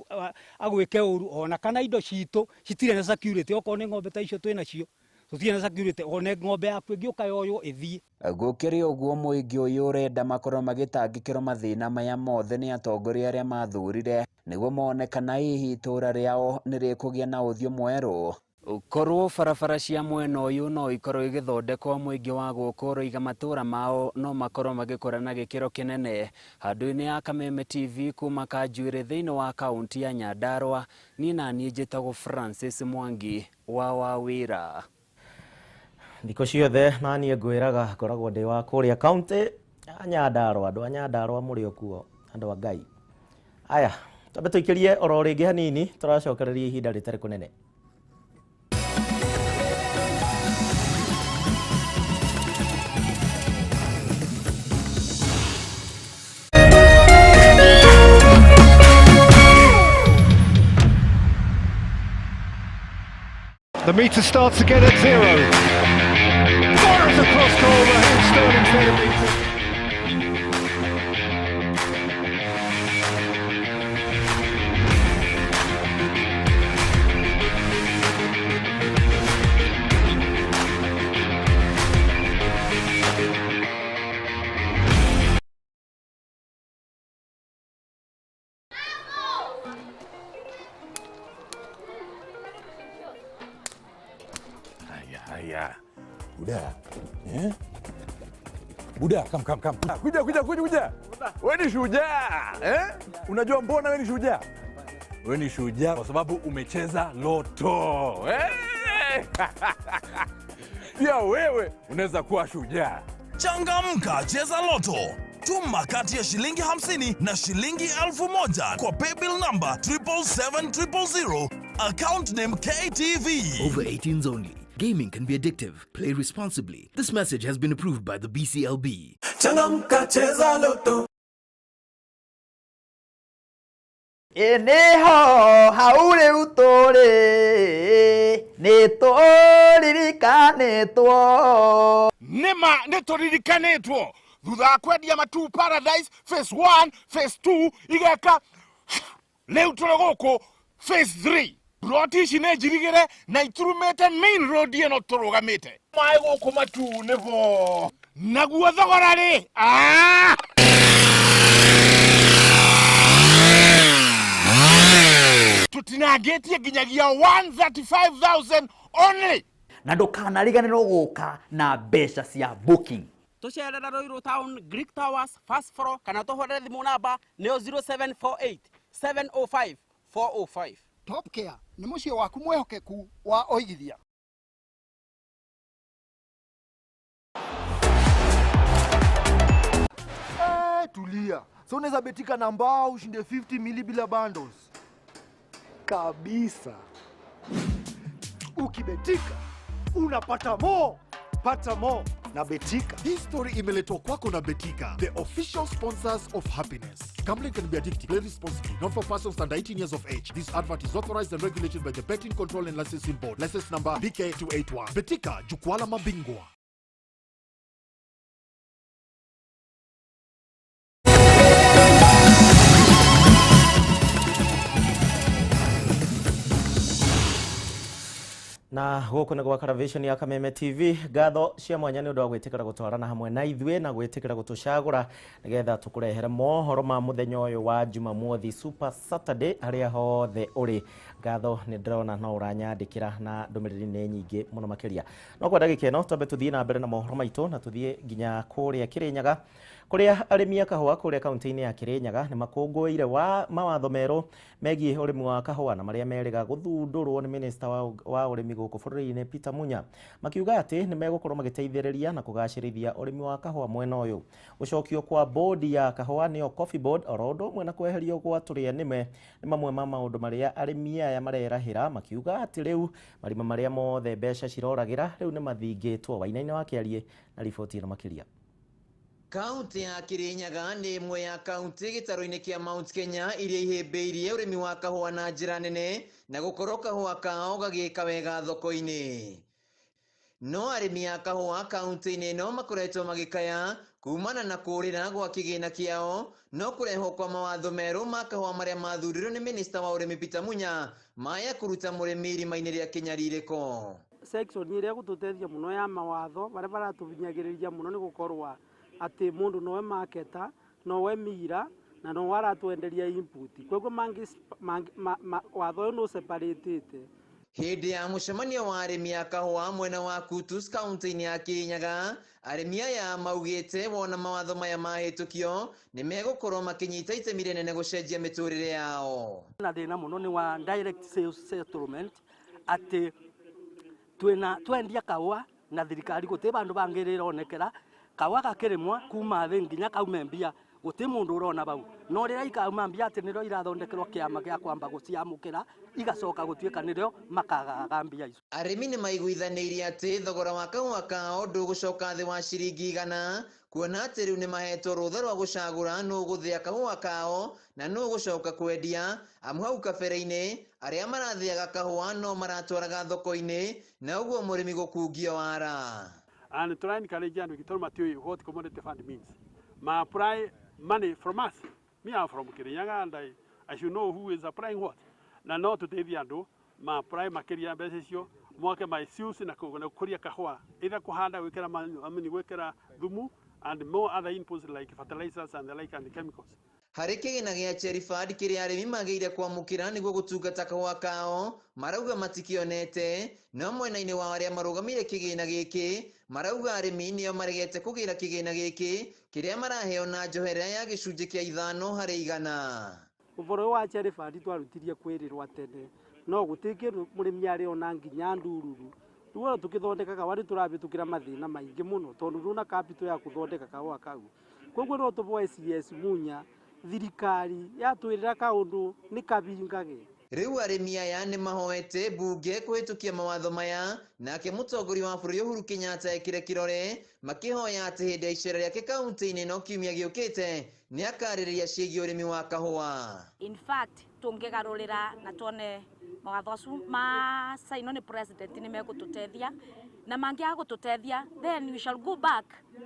agwĩke ũru ona kana indo citũ citirĩ na security okorwo nĩ ng'ombe ta icio twĩ nacio tũtirĩ na security ona ng'ombe yaku ĩngĩũka yoywo ĩthiĩ. Gũkĩrĩ ũguo mũingĩ ũyũ ũrenda makorwo magĩtangĩkĩrwo mathĩna maya mothe nĩ atongoria arĩa mathurire nĩguo mone kana hihi itũra rĩao nĩ rĩkũgĩa na ũthiũ mwerũ. Korwo barabara cia mwena ũyũ no ikorwo igĩthondekwo mũingĩ wa gũkũ ũroiga matũra mao no makorwo magĩkũra na gĩkĩro kĩnene. Handũ-inĩ ya Kameme TV kuma Kanjuĩrĩ thĩinĩ wa kaunti ya Nyandarua, niĩ na niĩ njĩtagwo Francis Mwangi wa Wawĩra. Thikũ ciothe na niĩ ngwĩraga ngoragwo ndĩ wa kũrĩa kaunti ya Nyandarua, andũ a Nyandarua mũrĩ o kuo, andũ a Ngai. Aya, twambe tũikĩrie oro rĩngĩ hanini tũracokereria ihinda rĩtarĩ kũnene. The meter starts again at 0. Fires across goal, Raheem Sterling's there to beat it. Haya. Buda. Eh? Buda, come. Kuja. Wewe ni shujaa, eh? Unajua mbona wewe ni shujaa? Wewe ni shujaa kwa sababu umecheza loto. Eh? Pia wewe unaweza kuwa shujaa. Changamka, cheza loto. Tuma kati ya shilingi 50 na shilingi 1000 kwa paybill number 777 000, account name KTV. Over 18s only. Gaming can be addictive. Play responsibly. This message has been approved by the BCLB. Changamka, cheza loto. Eneho haure utore nĩtũririkanĩtwo. Nĩma nĩtũririkanĩtwo thutha wa kwendia Matu Paradise phase 1 phase 2 igeka rĩu tũrĩ gũkũ phase 3. Broti ici nĩ njirigĩre na iturumĩte main road ĩno tũrũgamĩte. Maĩ gũkũ Matu nĩbo naguo thogora rĩ tutinangĩtie nginyagia 135,000 only. Na ndũkanariganĩrwo gũka na mbeca cia booking. Tũcerera Ruiru Town, Greek Towers, first floor, kana tũhũrĩre thimũ namba nĩyo 0748 705 405. Top Care nĩ mũciĩ waku mwĩhokeku wa ũigithia. Tulia. So unaweza betika na mbao ushinde 50 mili bila bundles. Kabisa. Ukibetika unapata mo. Pata mo na Betika. Hii story imeletwa kwako na Betika, the official sponsors of happiness. Gambling can be addictive. Play responsibly. Not for persons under 18 years of age. This advert is authorized and regulated by the Betting Control and Licensing Board. License number BK281. Betika, jukwaa la mabingwa. Na gũkũ nĩ gwa Caravation ya Kameme TV. Ngatho cia mwanya nĩ ũndũ wa gwĩtĩkĩra gũtwarana hamwe na ithuĩ na gwĩtĩkĩra gũtũcagũra nĩgetha tũkũrehere mohoro ma mũthenya ũyũ wa Jumamothi, Super Saturday, harĩa hothe ũrĩ. Ngatho nĩ ndĩrona no ũranyandĩkĩra na ndũmĩrĩri nĩ nyingĩ mũno makĩria. No kwa ndagĩka ĩno twambe tũthiĩ na mbere na mohoro maitũ na tũthiĩ nginya kũrĩa Kĩrĩnyaga, kũrĩa arĩmi a kahũa kũrĩa kaunti-inĩ ya Kĩrĩnyaga nĩ makũngũĩire wa mawatho merũ megiĩ ũrĩmi wa kahũa na marĩa merĩga gũthundũrwo nĩ minista wa ũrĩmi gũkũ bũrũri-inĩ Peter Munya, makiuga atĩ nĩ megũkorwo magĩteithĩrĩria na kũgacĩrithia ũrĩmi wa kahũa mwena ũyũ. Gũcokio kwa bodi ya kahũa nĩyo Coffee Board oro ũndũ ũmwe na kweherio gwa tũrĩa nĩme nĩ mamwe ma maũndũ marĩa arĩmi aya marerahĩra, makiuga atĩ rĩu marima marĩa mothe mbeca ciroragĩra rĩu nĩ mathingĩtwo. Wainaina wa Kĩarie na riboti ĩno makĩria. Kaunti ya Kirinyaga nĩ ĩmwe ya kaunti gĩtarũ-inĩ kĩa Mount Kenya iria ihĩmbĩirie ũrĩmi wa kahũa na njĩra nene na gũkorwo kahũa kao gagĩka wega thoko-inĩ. No arĩmi a kahũa kaunti-inĩ ĩno makoretwo magĩkaya kumana na kũũrĩra gwa kĩgĩna kĩao no kũrehwo kwa mawatho merũ ma kahũa marĩa mathurirwo nĩ minista wa ũrĩmi Peter Munya maya kũruta mũrĩmi irima-inĩ rĩa kĩnyarirĩko. Section ĩrĩa ĩgũtũteithia mũno ya mawatho marĩa maratũhinyagĩrĩria mũno nĩ gũkorwo atĩ mũndũ nowe marketer, nowe mira na nowe aratwenderia input. Koguo watho ũyũ nĩ ũseparĩtĩte. Hĩndĩ ya mũcemanio wa arĩmi a kahũa mwena wa Kutus kaunti-inĩ ya Kirinyaga, arĩmi aya maugĩte wona mawatho maya mahĩtũkio nĩ megũkorwo makĩnyita itemi rĩnene gũcenjia mĩtũrĩre yao. Na thĩna mũno nĩ wa direct sales settlement atĩ twĩna twendia kahũa na thirikari gũtirĩ bandũ bangĩrĩronekera kahũa gakĩrĩmwa kuma thĩ nginya kaume mbia gũtirĩ mũndũ ũrona bau no rĩrĩa ikauma mbia atĩ nĩrĩo irathondekerwo kĩama gĩa kwamba gũciamũkĩra igacoka gũtuĩka nĩrĩo makagaga mbia icio. Arĩmi nĩ maiguithanĩirie atĩ thogora wa kahũa kao ndũgũcoka thĩ wa ciringi 100 kuona atĩ rĩu nĩ mahetwo rũtha rwa gũcagũra nũ gũthĩa kahũa kao na nũ gũcoka kwendia amu hau kabere-inĩ arĩa marathĩaga kahũa no maratwaraga thoko-inĩ na ũguo mũrĩmi gũkungio wara. And try and encourage andũ gĩtoro matiũĩ what commodity fund means. Ma apply money from us. Me I'm from Kirinyaga and I should know who is applying what. Na no tuteithie andũ ma apply makĩria mbeca icio mwake ma issues na kũria kahũa either kũhanda gwĩkĩra gwĩkĩra thumu and more other inputs like fertilizers and the like and the chemicals. Harĩ kĩgĩna gĩa Cherry Fund kĩrĩa arĩmi magĩire kwamũkĩra nĩguo gũtungata kahũa kao marauga matikĩonete no mwena-inĩ wa arĩa marũgamĩire kĩgĩna gĩkĩ marauga arĩmi nĩo maregete kũgĩra kĩgĩna gĩkĩ kĩrĩa maraheo na njoherera ya gĩcunjĩ kĩa 5 harĩ 100. Ũhoro wa Cherry Fund twarutirie kwĩrĩrwo tene no gũtirĩ kĩndũ mũrĩmi arĩ ona nginya ndururu. Rĩu ona tũkĩthondeka kahũa nĩ tũrahĩtũkĩra mathĩna maingĩ mũno tondũ ndũna capital ya gũthondeka kahũa kau. Koguo no tũboe CS Munya thirikari yatwĩrĩra kaũndũ nĩ kabingage. Rĩu arĩmi aya nĩ mahoete mbunge kũhĩtũkia mawatho maya nake mũtongoria wa bũrũri Uhuru Kenyatta ekĩre kĩrore makĩhoya atĩ hĩndĩ ya icera rĩake kaunti-inĩ no kiumia gĩũkĩte nĩ akarĩrĩria ciĩgiĩ ũrĩmi wa kahũa. In fact tũngĩgarũrĩra na tuone mawatho acio ma sainwo nĩ president nĩ megũtũteithia na mangĩaga gũtũteithia then we shall go back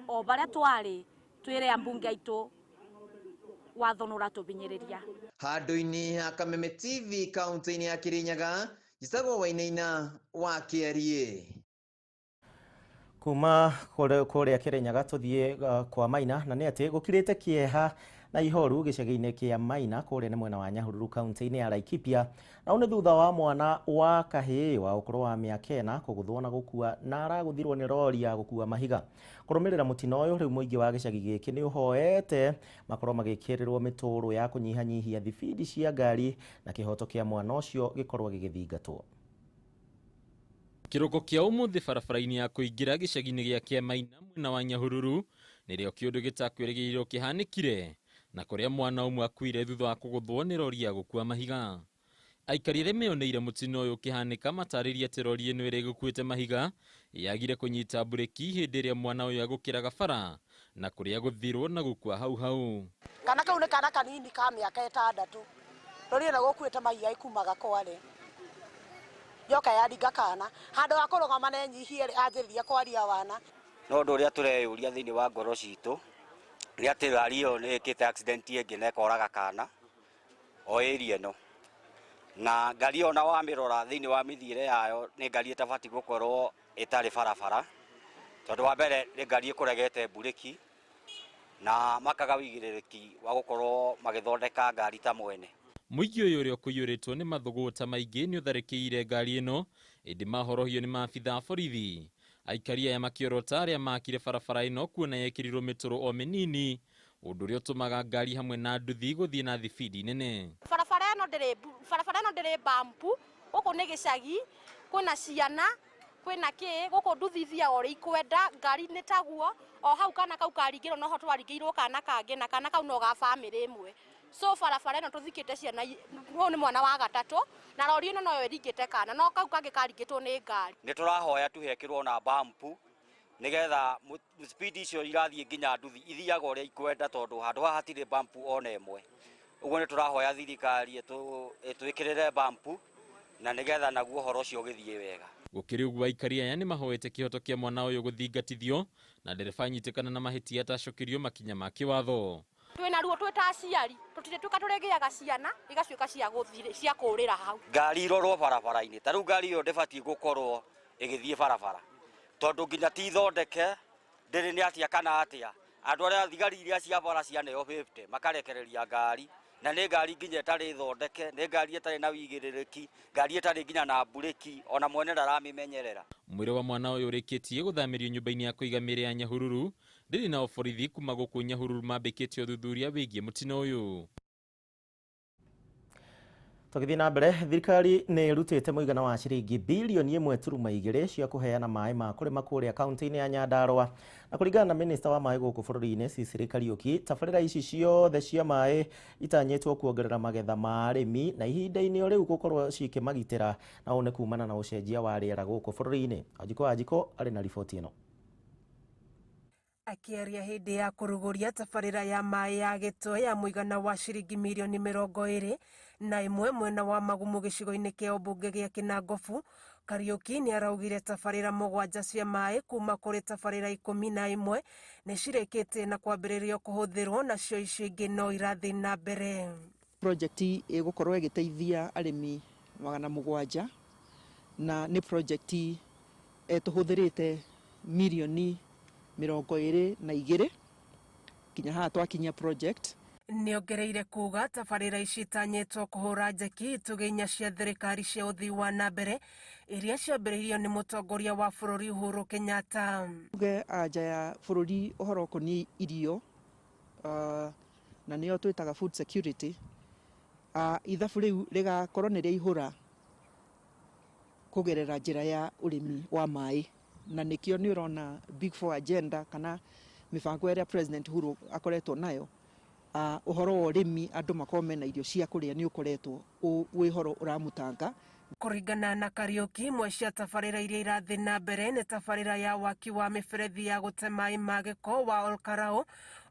o barĩa twarĩ twĩre ambunge aitũ watho nĩ ũratũbinyĩrĩria. Handũ-inĩ ha Kameme TV kaunti-inĩ ya Kirinyaga njĩtagwo Wainaina wa Kĩariĩ. Kuma kũrĩa Kirinyaga tũthiĩ kwa Maina na nĩ atĩ gũkirĩte kĩeha na ihoru gĩcagi-inĩ kĩa Maina kũrĩa nĩ mwena wa Nyahururu kaunti-inĩ ya Laikipia na nĩ thutha wa mwana wa kahĩĩ wa ũkũrũ wa mĩaka 4 kũgũthwo na gũkua na aragũthirwo nĩ rori ya gũkua mahiga. Kũrũmĩrĩra mũtino ũyũ rĩu mũingĩ wa gĩcagi gĩkĩ nĩ ũhoete makorwo magĩkĩrĩrwo mĩtũrũ ya kũnyihanyihia thibindi cia ngari na kĩhoto kĩa mwana ũcio gĩkorwo gĩgĩthingatwo. Kĩroko kĩa ũmũthĩ barabara-inĩ ya kũingĩra gĩcagi-inĩ gĩa Kĩamaina mwena wa Nyahururu nĩrĩo kĩũndũ gĩtakwĩrĩgĩrĩirwo kĩhanĩkire na kũrĩa mwana ũmwe akuire thutha wa kũgũthwo nĩ rori ya gũkua mahiga. Aikari arĩa meyoneire mũtino ũyũ ũkĩhanĩka matarĩrie atĩ rori ĩno ĩrĩa ĩgũkuĩte mahiga yagire kũnyita mburĩki hĩndĩ ĩrĩa mwana ũyũ agũkĩraga bara na kũrĩa gũthirwo na gũkua hau hau. Kana kau nĩ kana kanini ka mĩaka 6 rori ĩno gũkuĩte mahiga ikumaga kware yoka yaringa kana handũ ha kũrũgama na enyihie anjĩrĩria kwaria wana. No ũndũ ũrĩa tũreyũria thĩinĩ wa ngoro citũ nĩ atĩ ngari ĩyo nĩ ĩkĩte accident ĩngĩ na ĩkoraga kana o area ĩno na ngari ĩyo ona wamĩrora thĩinĩ wa mĩthiĩre yayo nĩ ngari ĩtabatiĩ gũkorwo ĩtarĩ barabara tondũ wa mbere nĩ ngari ĩkũregete mburĩki na makaga wĩigĩrĩrĩki wa gũkorwo magĩthondeka ngari ta mwene. Mũingĩ ũyũ ũrĩa ũkũiyũrĩtwo nĩ mathũgũta maingĩ nĩ ũtharĩkĩire ngari ĩno ĩndĩ mahorohio nĩ maabitha a borithi. Aikari aya makĩorota arĩa makire barabara ĩno kuona yekĩrirwo mĩtũrũ o mĩnini ũndũ ũrĩa ũtũmaga ngari hamwe na nduthi gũthiĩ na thibindi nene. Barabara ĩno ndĩrĩ bampu gũkũ nĩ gĩcagi kwĩna ciana kwĩna kĩ gũkũ nduthi ithiaga ũrĩa ikwenda ngari nĩ taguo o hau kana kau karingĩrwo noho twaringĩirwo kana kangĩ na kana kau no ga bamĩrĩ ĩmwe. So barabara ĩno tũthikĩte ciana ũyũ nĩ mwana wa gatatũ na rori ĩno noyo ĩringĩte kana no kau kangĩ karingĩtwo nĩ ngari. Nĩ tũrahoya tuhekĩrwo na bampu Nigetha speed icio irathiĩ nginya nduthi ithiaga ũrĩa ikwenda tondũ handũ haha hatirĩ bampu ona ĩmwe. Ũguo nĩ tũrahoya thirikari ĩtwĩkĩrĩre bampu na nigetha naguo ũhoro ũcio ũgĩthiĩ wega. Gũkĩrĩ ũguo aikari aya nĩ mahoete kĩhoto kĩa mwana ũyũ gũthingatithio na ndereba anyitĩkana na mahĩtia atacokirio makinya ma kĩwatho. Twĩna ruo twĩ ta aciari tũtirĩ tuĩka tũrĩgĩaga ciana igacuĩka cia gũthirĩ cia kũrĩra hau. Ngari irorwo barabara-inĩ ta rĩu ngari ĩyo ndĩbatiĩ gũkorwo ĩgĩthiĩ barabara tondũ nginya ti thondeke ndĩrĩ nĩ atĩa kana atĩa andũ arĩa thigari iria cia bara cianeo 50 makarekereria ngari na nĩ ngari nginya ĩtarĩ thondeke nĩ ngari ĩtarĩ na wĩigĩrĩrĩki ngari ĩtarĩ nginya na mburĩki ona mwene ndaramĩmenyerera. Mwĩrĩ wa mwana ũyũ ũrĩkĩtie gũthamĩrio nyũmba-inĩ ya kũiga mĩĩrĩ ya Nyahururu ndĩrĩ na borithi kuma gũkũ Nyahururu mambĩkĩtie ũthuthuria wĩgiĩ mũtino ũyũ. Tũgĩthiĩ na mbere, thirikari nĩ ĩrutĩte mũigana wa ciringi bilioni 1.2 cia kũheana maĩ ma kũrĩma kũrĩa kaunti-inĩ ya Nyandarua. Na kũringana na minista wa maĩ gũkũ bũrũri-inĩ Sicily Kariuki, tabarĩra ici ciothe cia maĩ itanyĩtwo kuongerera magetha ma arĩmi na ihinda-inĩ o rĩu gũkorwo cikĩmagitĩra na ũũ nĩ kumana na ũcenjia wa rĩera gũkũ bũrũri-inĩ. Wanjikũ Wanjikũ arĩ na riboti ĩno. Akĩaria hĩndĩ ya kũrugũria tabarĩra ya maĩ ya Gĩtwe ya mũigana wa ciringi mirioni 21 mwena wa Magumu gĩcigo-inĩ kĩa ũmbunge gĩa Kĩnangobu, Kariuki nĩ araugire tabarĩra 7 cia maĩ kuma kũrĩ tabarĩra 11 nĩ cirĩkĩtie na kwambĩrĩrio kũhũthĩrwo nacio icio ingĩ no irathiĩ na mbere. Project ĩgũkorwo ĩgĩteithia arĩmi 700 na nĩ project tũhũthĩrĩte mirioni 22 kinya haha twakinyia project. Nĩongereire kuga tabarĩra ici itanyĩtwo kũhũra njeki itugĩ 4 cia thirikari cia ũthii wa na mbere iria ciambĩrĩirio nĩ mũtongoria wa bũrũri Uhuru Kenyatta. Tuge anja ya bũrũri ũhoro ũkoniĩ irio na nĩyo twĩtaga food security, ithabu rĩu rĩgakorwo nĩ rĩaihũra kũgerera njĩra ya ũrĩmi wa maĩ na nĩkĩo nĩ ũrona Big Four agenda kana mĩbango ĩrĩa President Uhuru akoretwo nayo ũhoro wa ũrĩmi andũ makorwo mena irio cia kũrĩa nĩ ũkoretwo wĩ ũhoro ũramũtanga. Kũringana na Kariuki, imwe cia tabarĩra iria irathiĩ na mbere nĩ tabarĩra ya waki wa mĩberethi ya gũte maĩ ma gĩko wa Olkarau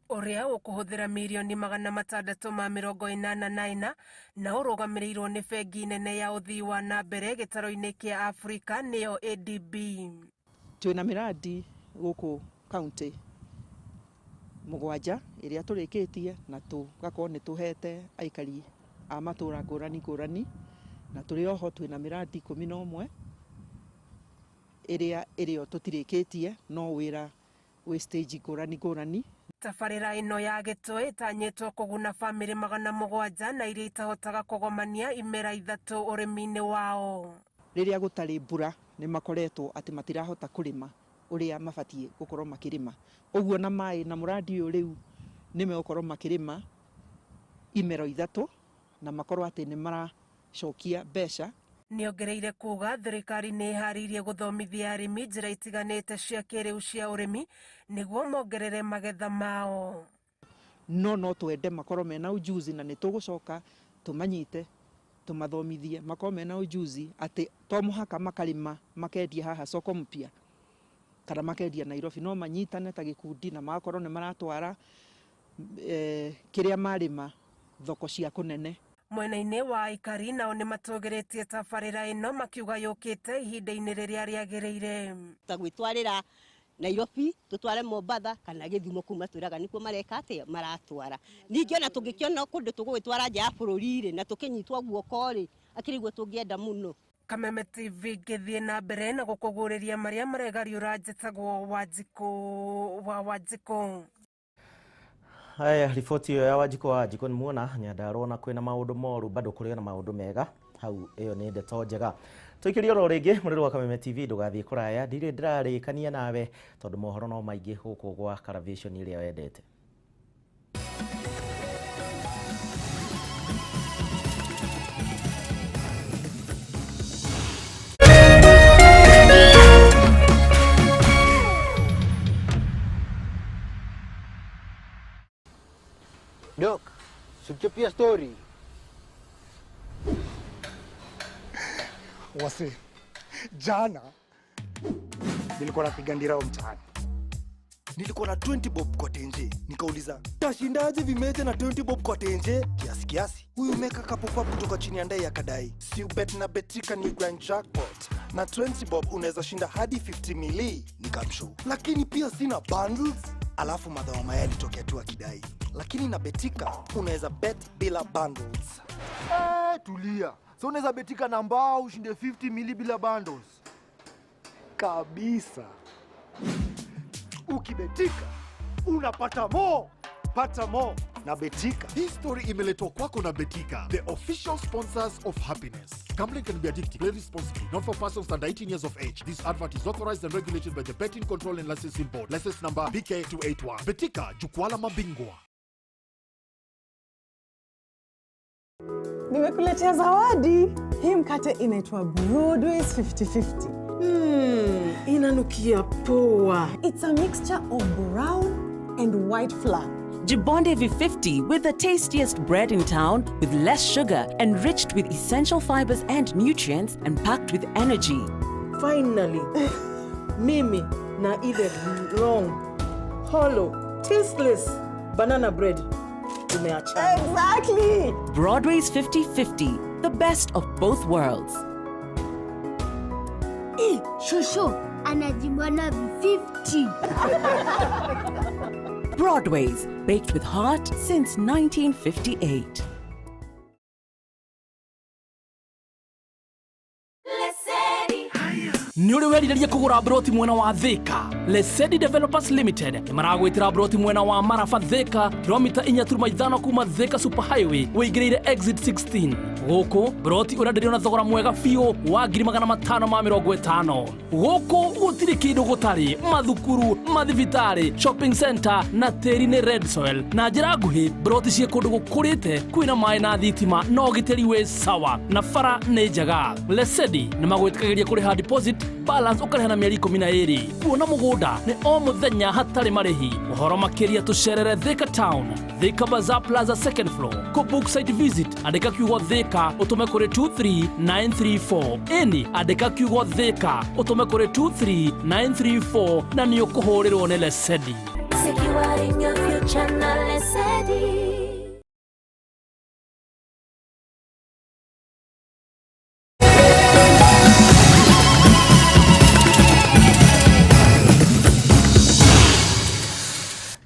ũrĩa ũkũhũthĩra mirioni 684 na ũrũgamĩrĩirwo nĩ bengi nene ya ũthii wa na mbere gĩtaro-inĩ kĩa Afrika nĩyo ADB. Twĩna mĩradi gũkũ kaunti 7 ĩrĩa tũrĩkĩtie na tũgakorwo nĩ tũhete aikari a matũra ngũrani ngũrani na tũrĩ oho twĩna mĩradi 11 ĩrĩa ĩrĩo tũtirĩkĩtie no wĩra wĩ stage ngũrani ngũrani. Tabarĩra ĩno ya Gĩtwe ĩtanyĩtwo kũguna bamĩrĩ 700 na iria itahotaga kũgomania imera 3 ũrĩmi-inĩ wao. Rĩrĩa gũtarĩ mbura nĩ makoretwo atĩ matirahota kũrĩma ũrĩa mabatiĩ gũkorwo makĩrĩma ũguo na maĩ na mũradi ũyũ rĩu nĩ megũkorwo makĩrĩma imero 3 na makorwo atĩ nĩ maracokia mbeca. Nĩongereire kuga thirikari nĩ ĩharĩirie gũthomithia arĩmi njĩra itiganĩte cia kĩrĩu cia ũrĩmi nĩguo mongerere magetha mao. No twende makorwo mena ujuzi na nĩ tũgũcoka tũmanyite tũmathomithie makorwo mena ujuzi atĩ to mũhaka makarĩma makendia haha soko mpya kana makendia Nairobi, no manyitane ta gĩkundi na magakorwo nĩ maratwara kĩrĩa marĩma thoko cia kũnene. Mwena-inĩ wa aikari nao nĩ matũgĩrĩtie tabarĩra ĩno makiuga yũkĩte ihinda-inĩ rĩrĩa rĩagĩrĩire. Ta gwĩtwarĩra Nairobi tutware Mombatha kana Gĩthumo kuma twĩraga nĩkuo mareka atĩa maratwara. Ningĩ ona tũngĩkĩona kũndũ tũgũgĩtwara nja ya bũrũri rĩ na tũkĩnyitwo guoko rĩ akĩrĩ guo tũngĩenda mũno. Kameme TV ngĩthiĩ na mbere na gũkũgũrĩria marĩa maregariũra njĩtagwo Wanjikũ wa Wanjikũ. Haya, riboti ĩyo ya Wanjikũ wa Wanjikũ nĩ muona Nyandarua na kwĩna maũndũ moru bado kũrĩ na maũndũ mega hau, ĩyo nĩ ndeto njega. Tũikĩrie oro rĩngĩ mũrĩrĩ wa Kameme TV, ndũgathiĩ kũraya, ndirĩ ndĩrarĩkania nawe tondũ mohoro no maingĩ gũkũ gwa Caravision ĩrĩa wendete. Dok, sikuchapia story. Wase, jana nilikuwa napiga ndirao mtaani. Nilikuwa na 20 bob kwa tenje, nikauliza tashindaje vimeja na 20 bob kwa tenje? Kiasi kiasi huyu meka kapopa kutoka chini ya ndai akadai si ubet na Betika ni grand jackpot na 20 bob unaweza shinda hadi 50 mili. Nikamshow lakini pia sina bundles. Alafu madhawa maya alitokea tu akidai lakini na Betika unaweza bet bila bundles. Tulia. So unaweza betika na mbao ushinde 50 mili bila bundles. Kabisa. Ukibetika unapata mo, pata mo na Betika. Hii story imeletwa kwako na Betika, the official sponsors of happiness. Gambling can be addictive. Play responsibly. Not for persons under 18 years of age. This advert is authorized and regulated by the Betting Control and Licensing Board. License number BK281. Betika, jukwaa la mabingwa. Nimekuletea zawadi. Hii mkate inaitwa Broadway's 50-50. Inanukia poa. It's a mixture of brown and white flour. Jibonde V50 with the tastiest bread in town, with less sugar, enriched with essential fibers and nutrients, and packed with energy. Finally, mimi na ile long, hollow, tasteless banana bread. Exactly! Broadway's 50-50, the best of both worlds. Shosho, anajibona V50. Broadway's, baked with heart since 1958. Nĩ ũrĩ werirĩria kũgũra broti mwena wa Thika? Lesedi Developers Limited nĩ maragwĩtĩra broti mwena wa Maraba Thika, kilomita 4.5 kuma Thika Super Highway wĩingĩrĩire exit 16. Gũkũ broti ũrenderio na thogora mwega biũ wa 550,000. Gũkũ gũtirĩ kĩndũ gũtarĩ, mathukuru, mathibitarĩ, shopping center na tĩri nĩ red soil. Na njĩra nguhĩ, broti ciĩ kũndũ gũkũrĩte kwĩna maĩ na thitima na ũgitĩri wĩ sawa na bara nĩ njega. Lesedi nĩ magwĩtĩkagĩria kũrĩha deposit balance ũkarĩha na mĩeri 12. Kuona mũgũnda nĩ o mũthenya hatarĩ marĩhi. Ũhoro makĩria tũcerere Thika Town, Thika Bazaar Plaza second floor. Kũ-book site visit andĩka kiugo Thika ũtũme kũrĩ 23934. Ĩni andĩka kiugo Thika ũtũme kũrĩ 23934 na nĩ ũkũhũrĩrwo nĩ Lesedi. Securing your future na Lesedi.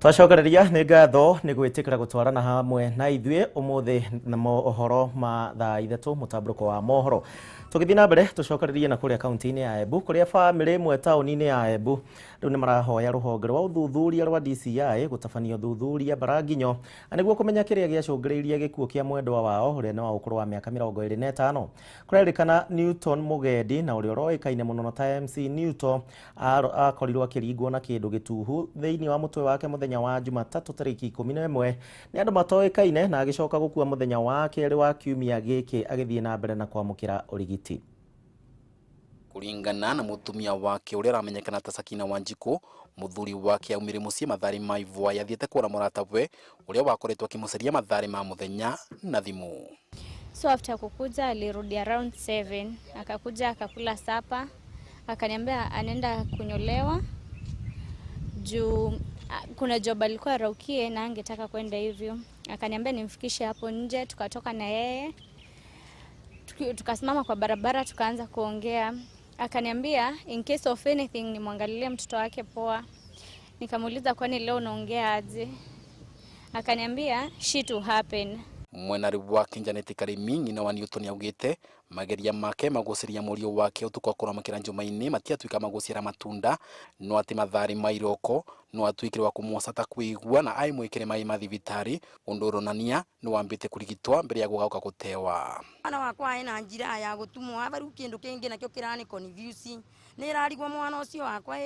Twacokereria nĩ ngatho nĩ gwĩtĩkĩra gũtwarana hamwe na ithuĩ ũmũthĩ na mohoro ma thaa 3 mũtambũrũko wa mohoro. Tũgĩthiĩ na mbere tũcokererie na kũrĩa kaunti-inĩ ya Embu kũrĩa bamĩrĩ ĩmwe taũni-inĩ ya Embu rĩu nĩ marahoya rũhonge rwa ũthuthuria rwa DCI gũtabania ũthuthuria Mbaranginyo na nĩguo kũmenya kĩrĩa gĩacũngĩrĩirie gĩkuũ kĩa mwendwa wao ũrĩa nĩ wa ũkũrũ wa mĩaka 25. Kũrerĩkana Newton Mugendi na ũrĩa ũroĩkaine mũno ta MC Newton akorirwo akĩringwo na kĩndũ gĩtuhu thĩinĩ wa mũtwe wake mũthenya wa Jumatatu tarĩki 11 nĩ andũ matoĩkaine na agĩcoka gũkua mũthenya wa kerĩ wa kiumia gĩkĩ agĩthiĩ na mbere na kwamũkĩra ũrigiti. Kuringana na mutumia wake uria aramenyekana ta Sakina Wanjiku, muthuri wake aumire mucii mathari ma ivua yathiete kuona muratawe uria wakoretwo akimucaria mathari ma muthenya na thimu. So after kukuja alirudi around 7, akakuja akakula sapa, akaniambia anaenda kunyolewa juu kuna job alikuwa raukie na angetaka kwenda hivyo. Akaniambia nimfikishe hapo nje, tukatoka na yeye. Tukasimama kwa barabara tukaanza kuongea. Akaniambia in case of anything nimwangalilie mtoto wake poa. Nikamuuliza kwani leo unaongea aje? Akaniambia shit will happen. Mwenari wake Janet Karimi nyina wa Newton yaugite mageria make maguciria murio wake utuko akorwo makira njumaini matiatuika maguciara matunda no ati mathari ma iroko no atuikire wa kumwoca ta kuigua na aimwikire mai ma thibitari undu uronania ni wambite kurigitwa mbere ya gugauka gutewa. Mwana wakwa ena njira ya gutumwo abaru kindu kingi nakio kirani confuse ni irarigwo mwana ucio wakwa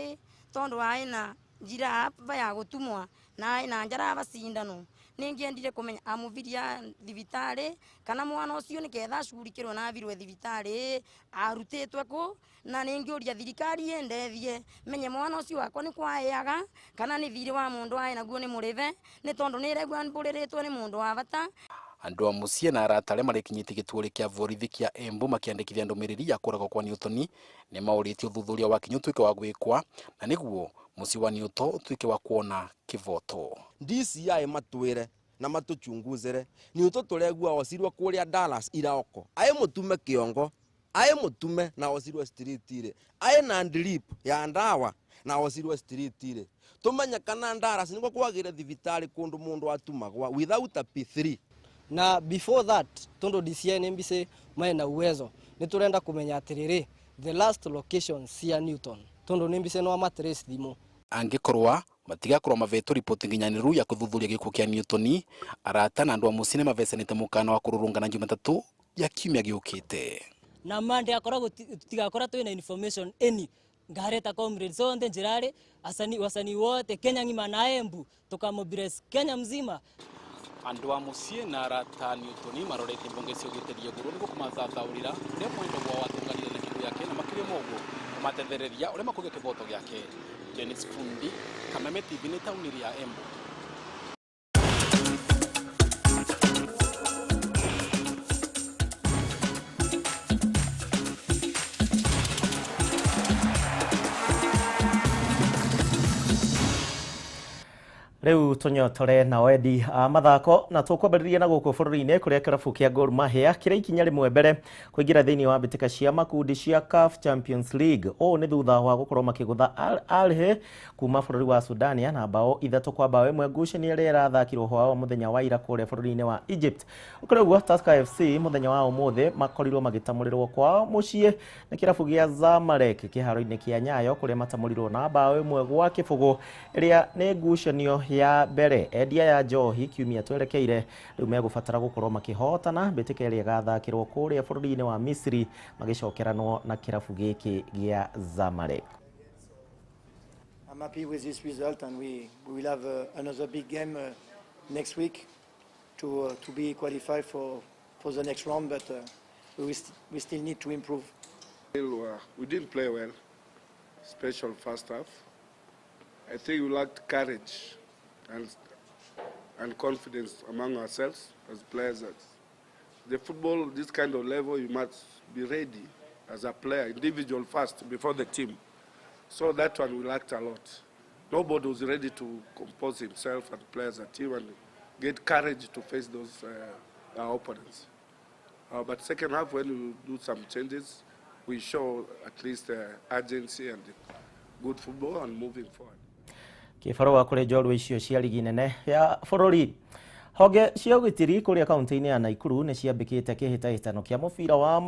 tondu aina njira ya gutumwa na aina njara bacindano ningiendire kumenya amuviria thibitari kana mwana ucio niketha acugurikirwo na avirwe thibitari arutitwe ku na ningiuria thirikari yendethie menye mwana ucio wakwa ni kwaeaga kana ni thiri wa mundu ae naguo ni murive ni tondu ni regua mburiritwe ni mundu wa bata. Andu a muciĩ na arata arĩa marĩkinyĩtie gĩtuũrĩ kĩa borithi kĩa Embu makĩandĩkithia ndũmĩrĩri ya kũragwo kwa Newton nĩ maũrĩtie ũthuthuria wa kinyi ũtuĩke wa gwĩkwa na nĩguo Muciĩ wa Newton utuike wa kuona kivoto. DCI matwire na matuchunguzere Newton turegua ocirwe kuria Dallas iraoko aye mutume kiongo aye mutume na ocirwe street ire aye na drip ya ndawa na ocirwe street ire tumenya kana Dallas niko kwagire thibitari kundu mundu atumagwa without a P3. Na before that tondo DCI NMBC mae na uwezo ni turenda kumenya atiriri the last location cia Newton tondo NMBC no amatrace thimu angikorwa matigakorwo mavetwo ripoti nginyaniru ya kuthuthuria gikuo kia Newton. Arata na andu a muciĩ nimavecanite mukana wa kururungana Jumatatu ya kiumia giukite. Na Monday akoragwo tutigakora twina information any ngareta comrades onthe njirari asani wasanii wote Kenya ng'ima na Embu tukamobilize Kenya mzima. Andu a muciĩ na arata Newton marorete mbunge cio giteria guru niguo kumathathaurira uria mwendo gwa watunganire na gikuo yake na makiria moguo kumatethereria uria makugia kivoto giake. Dennis Fundi, Kameme TV ni tauni ya Embu. Riu tunyotore na wendi a mathako na tukwambĩrĩria na gũkũ bũrũri-inĩ kũrĩa kĩrabu kĩa Gor Mahia kĩrĩa ikinya rĩmwe mbere kũingĩra thĩinĩ wa mbĩtĩka cia makundi cia CAF Champions League. Ũũ nĩ thutha wa gũkorwo makĩgũtha Al Ahly kuma bũrũri wa Sudania na bao 3-1 ngucanio ĩrĩa ĩrathakirwo hwa wa mũthenya wa ira kũrĩa bũrũri-inĩ wa Egypt. Ũkĩrĩ ũguo Tusker FC mũthenya wa ũmũthĩ makorirwo magĩtamũrĩrwo kwao mũciĩ nĩ kĩrabu gĩa Zamalek kĩharo-inĩ kĩa Nyayo kũrĩa matamũrirwo na bao 1-0 ĩrĩa nĩ ngucanio ya mbere. Endia ya njohi kiumia twerekeire riu megũbatara gũkorwo makĩhotana mbĩtĩka ĩrĩa ĩgathakĩrwo kũrĩa bũrũri-inĩ wa Misri magĩcokeranwo na kĩrabu gĩkĩ gĩa Zamalek. I'm happy with this result and we will have another big game next week to be qualified for the next round, but we still need to improve. We didn't play well, special first half. I think we lacked courage and confidence among ourselves as players. The football, this kind of level, you must be ready as a player, individual first, before the team. So that one we lacked a lot. Nobody was ready to compose himself and play as a team and get courage to face those our opponents. But second half, when we do some changes, we show at least urgency and good football and moving forward. Kĩbarũa kũrĩ njorua icio cia ligi nene ya bũrũri. Honge cia ũgitĩri kũrĩa kaunti-inĩ ya Nakuru nĩ ciambĩkĩte kĩhĩtahĩtano kĩa mũbira wa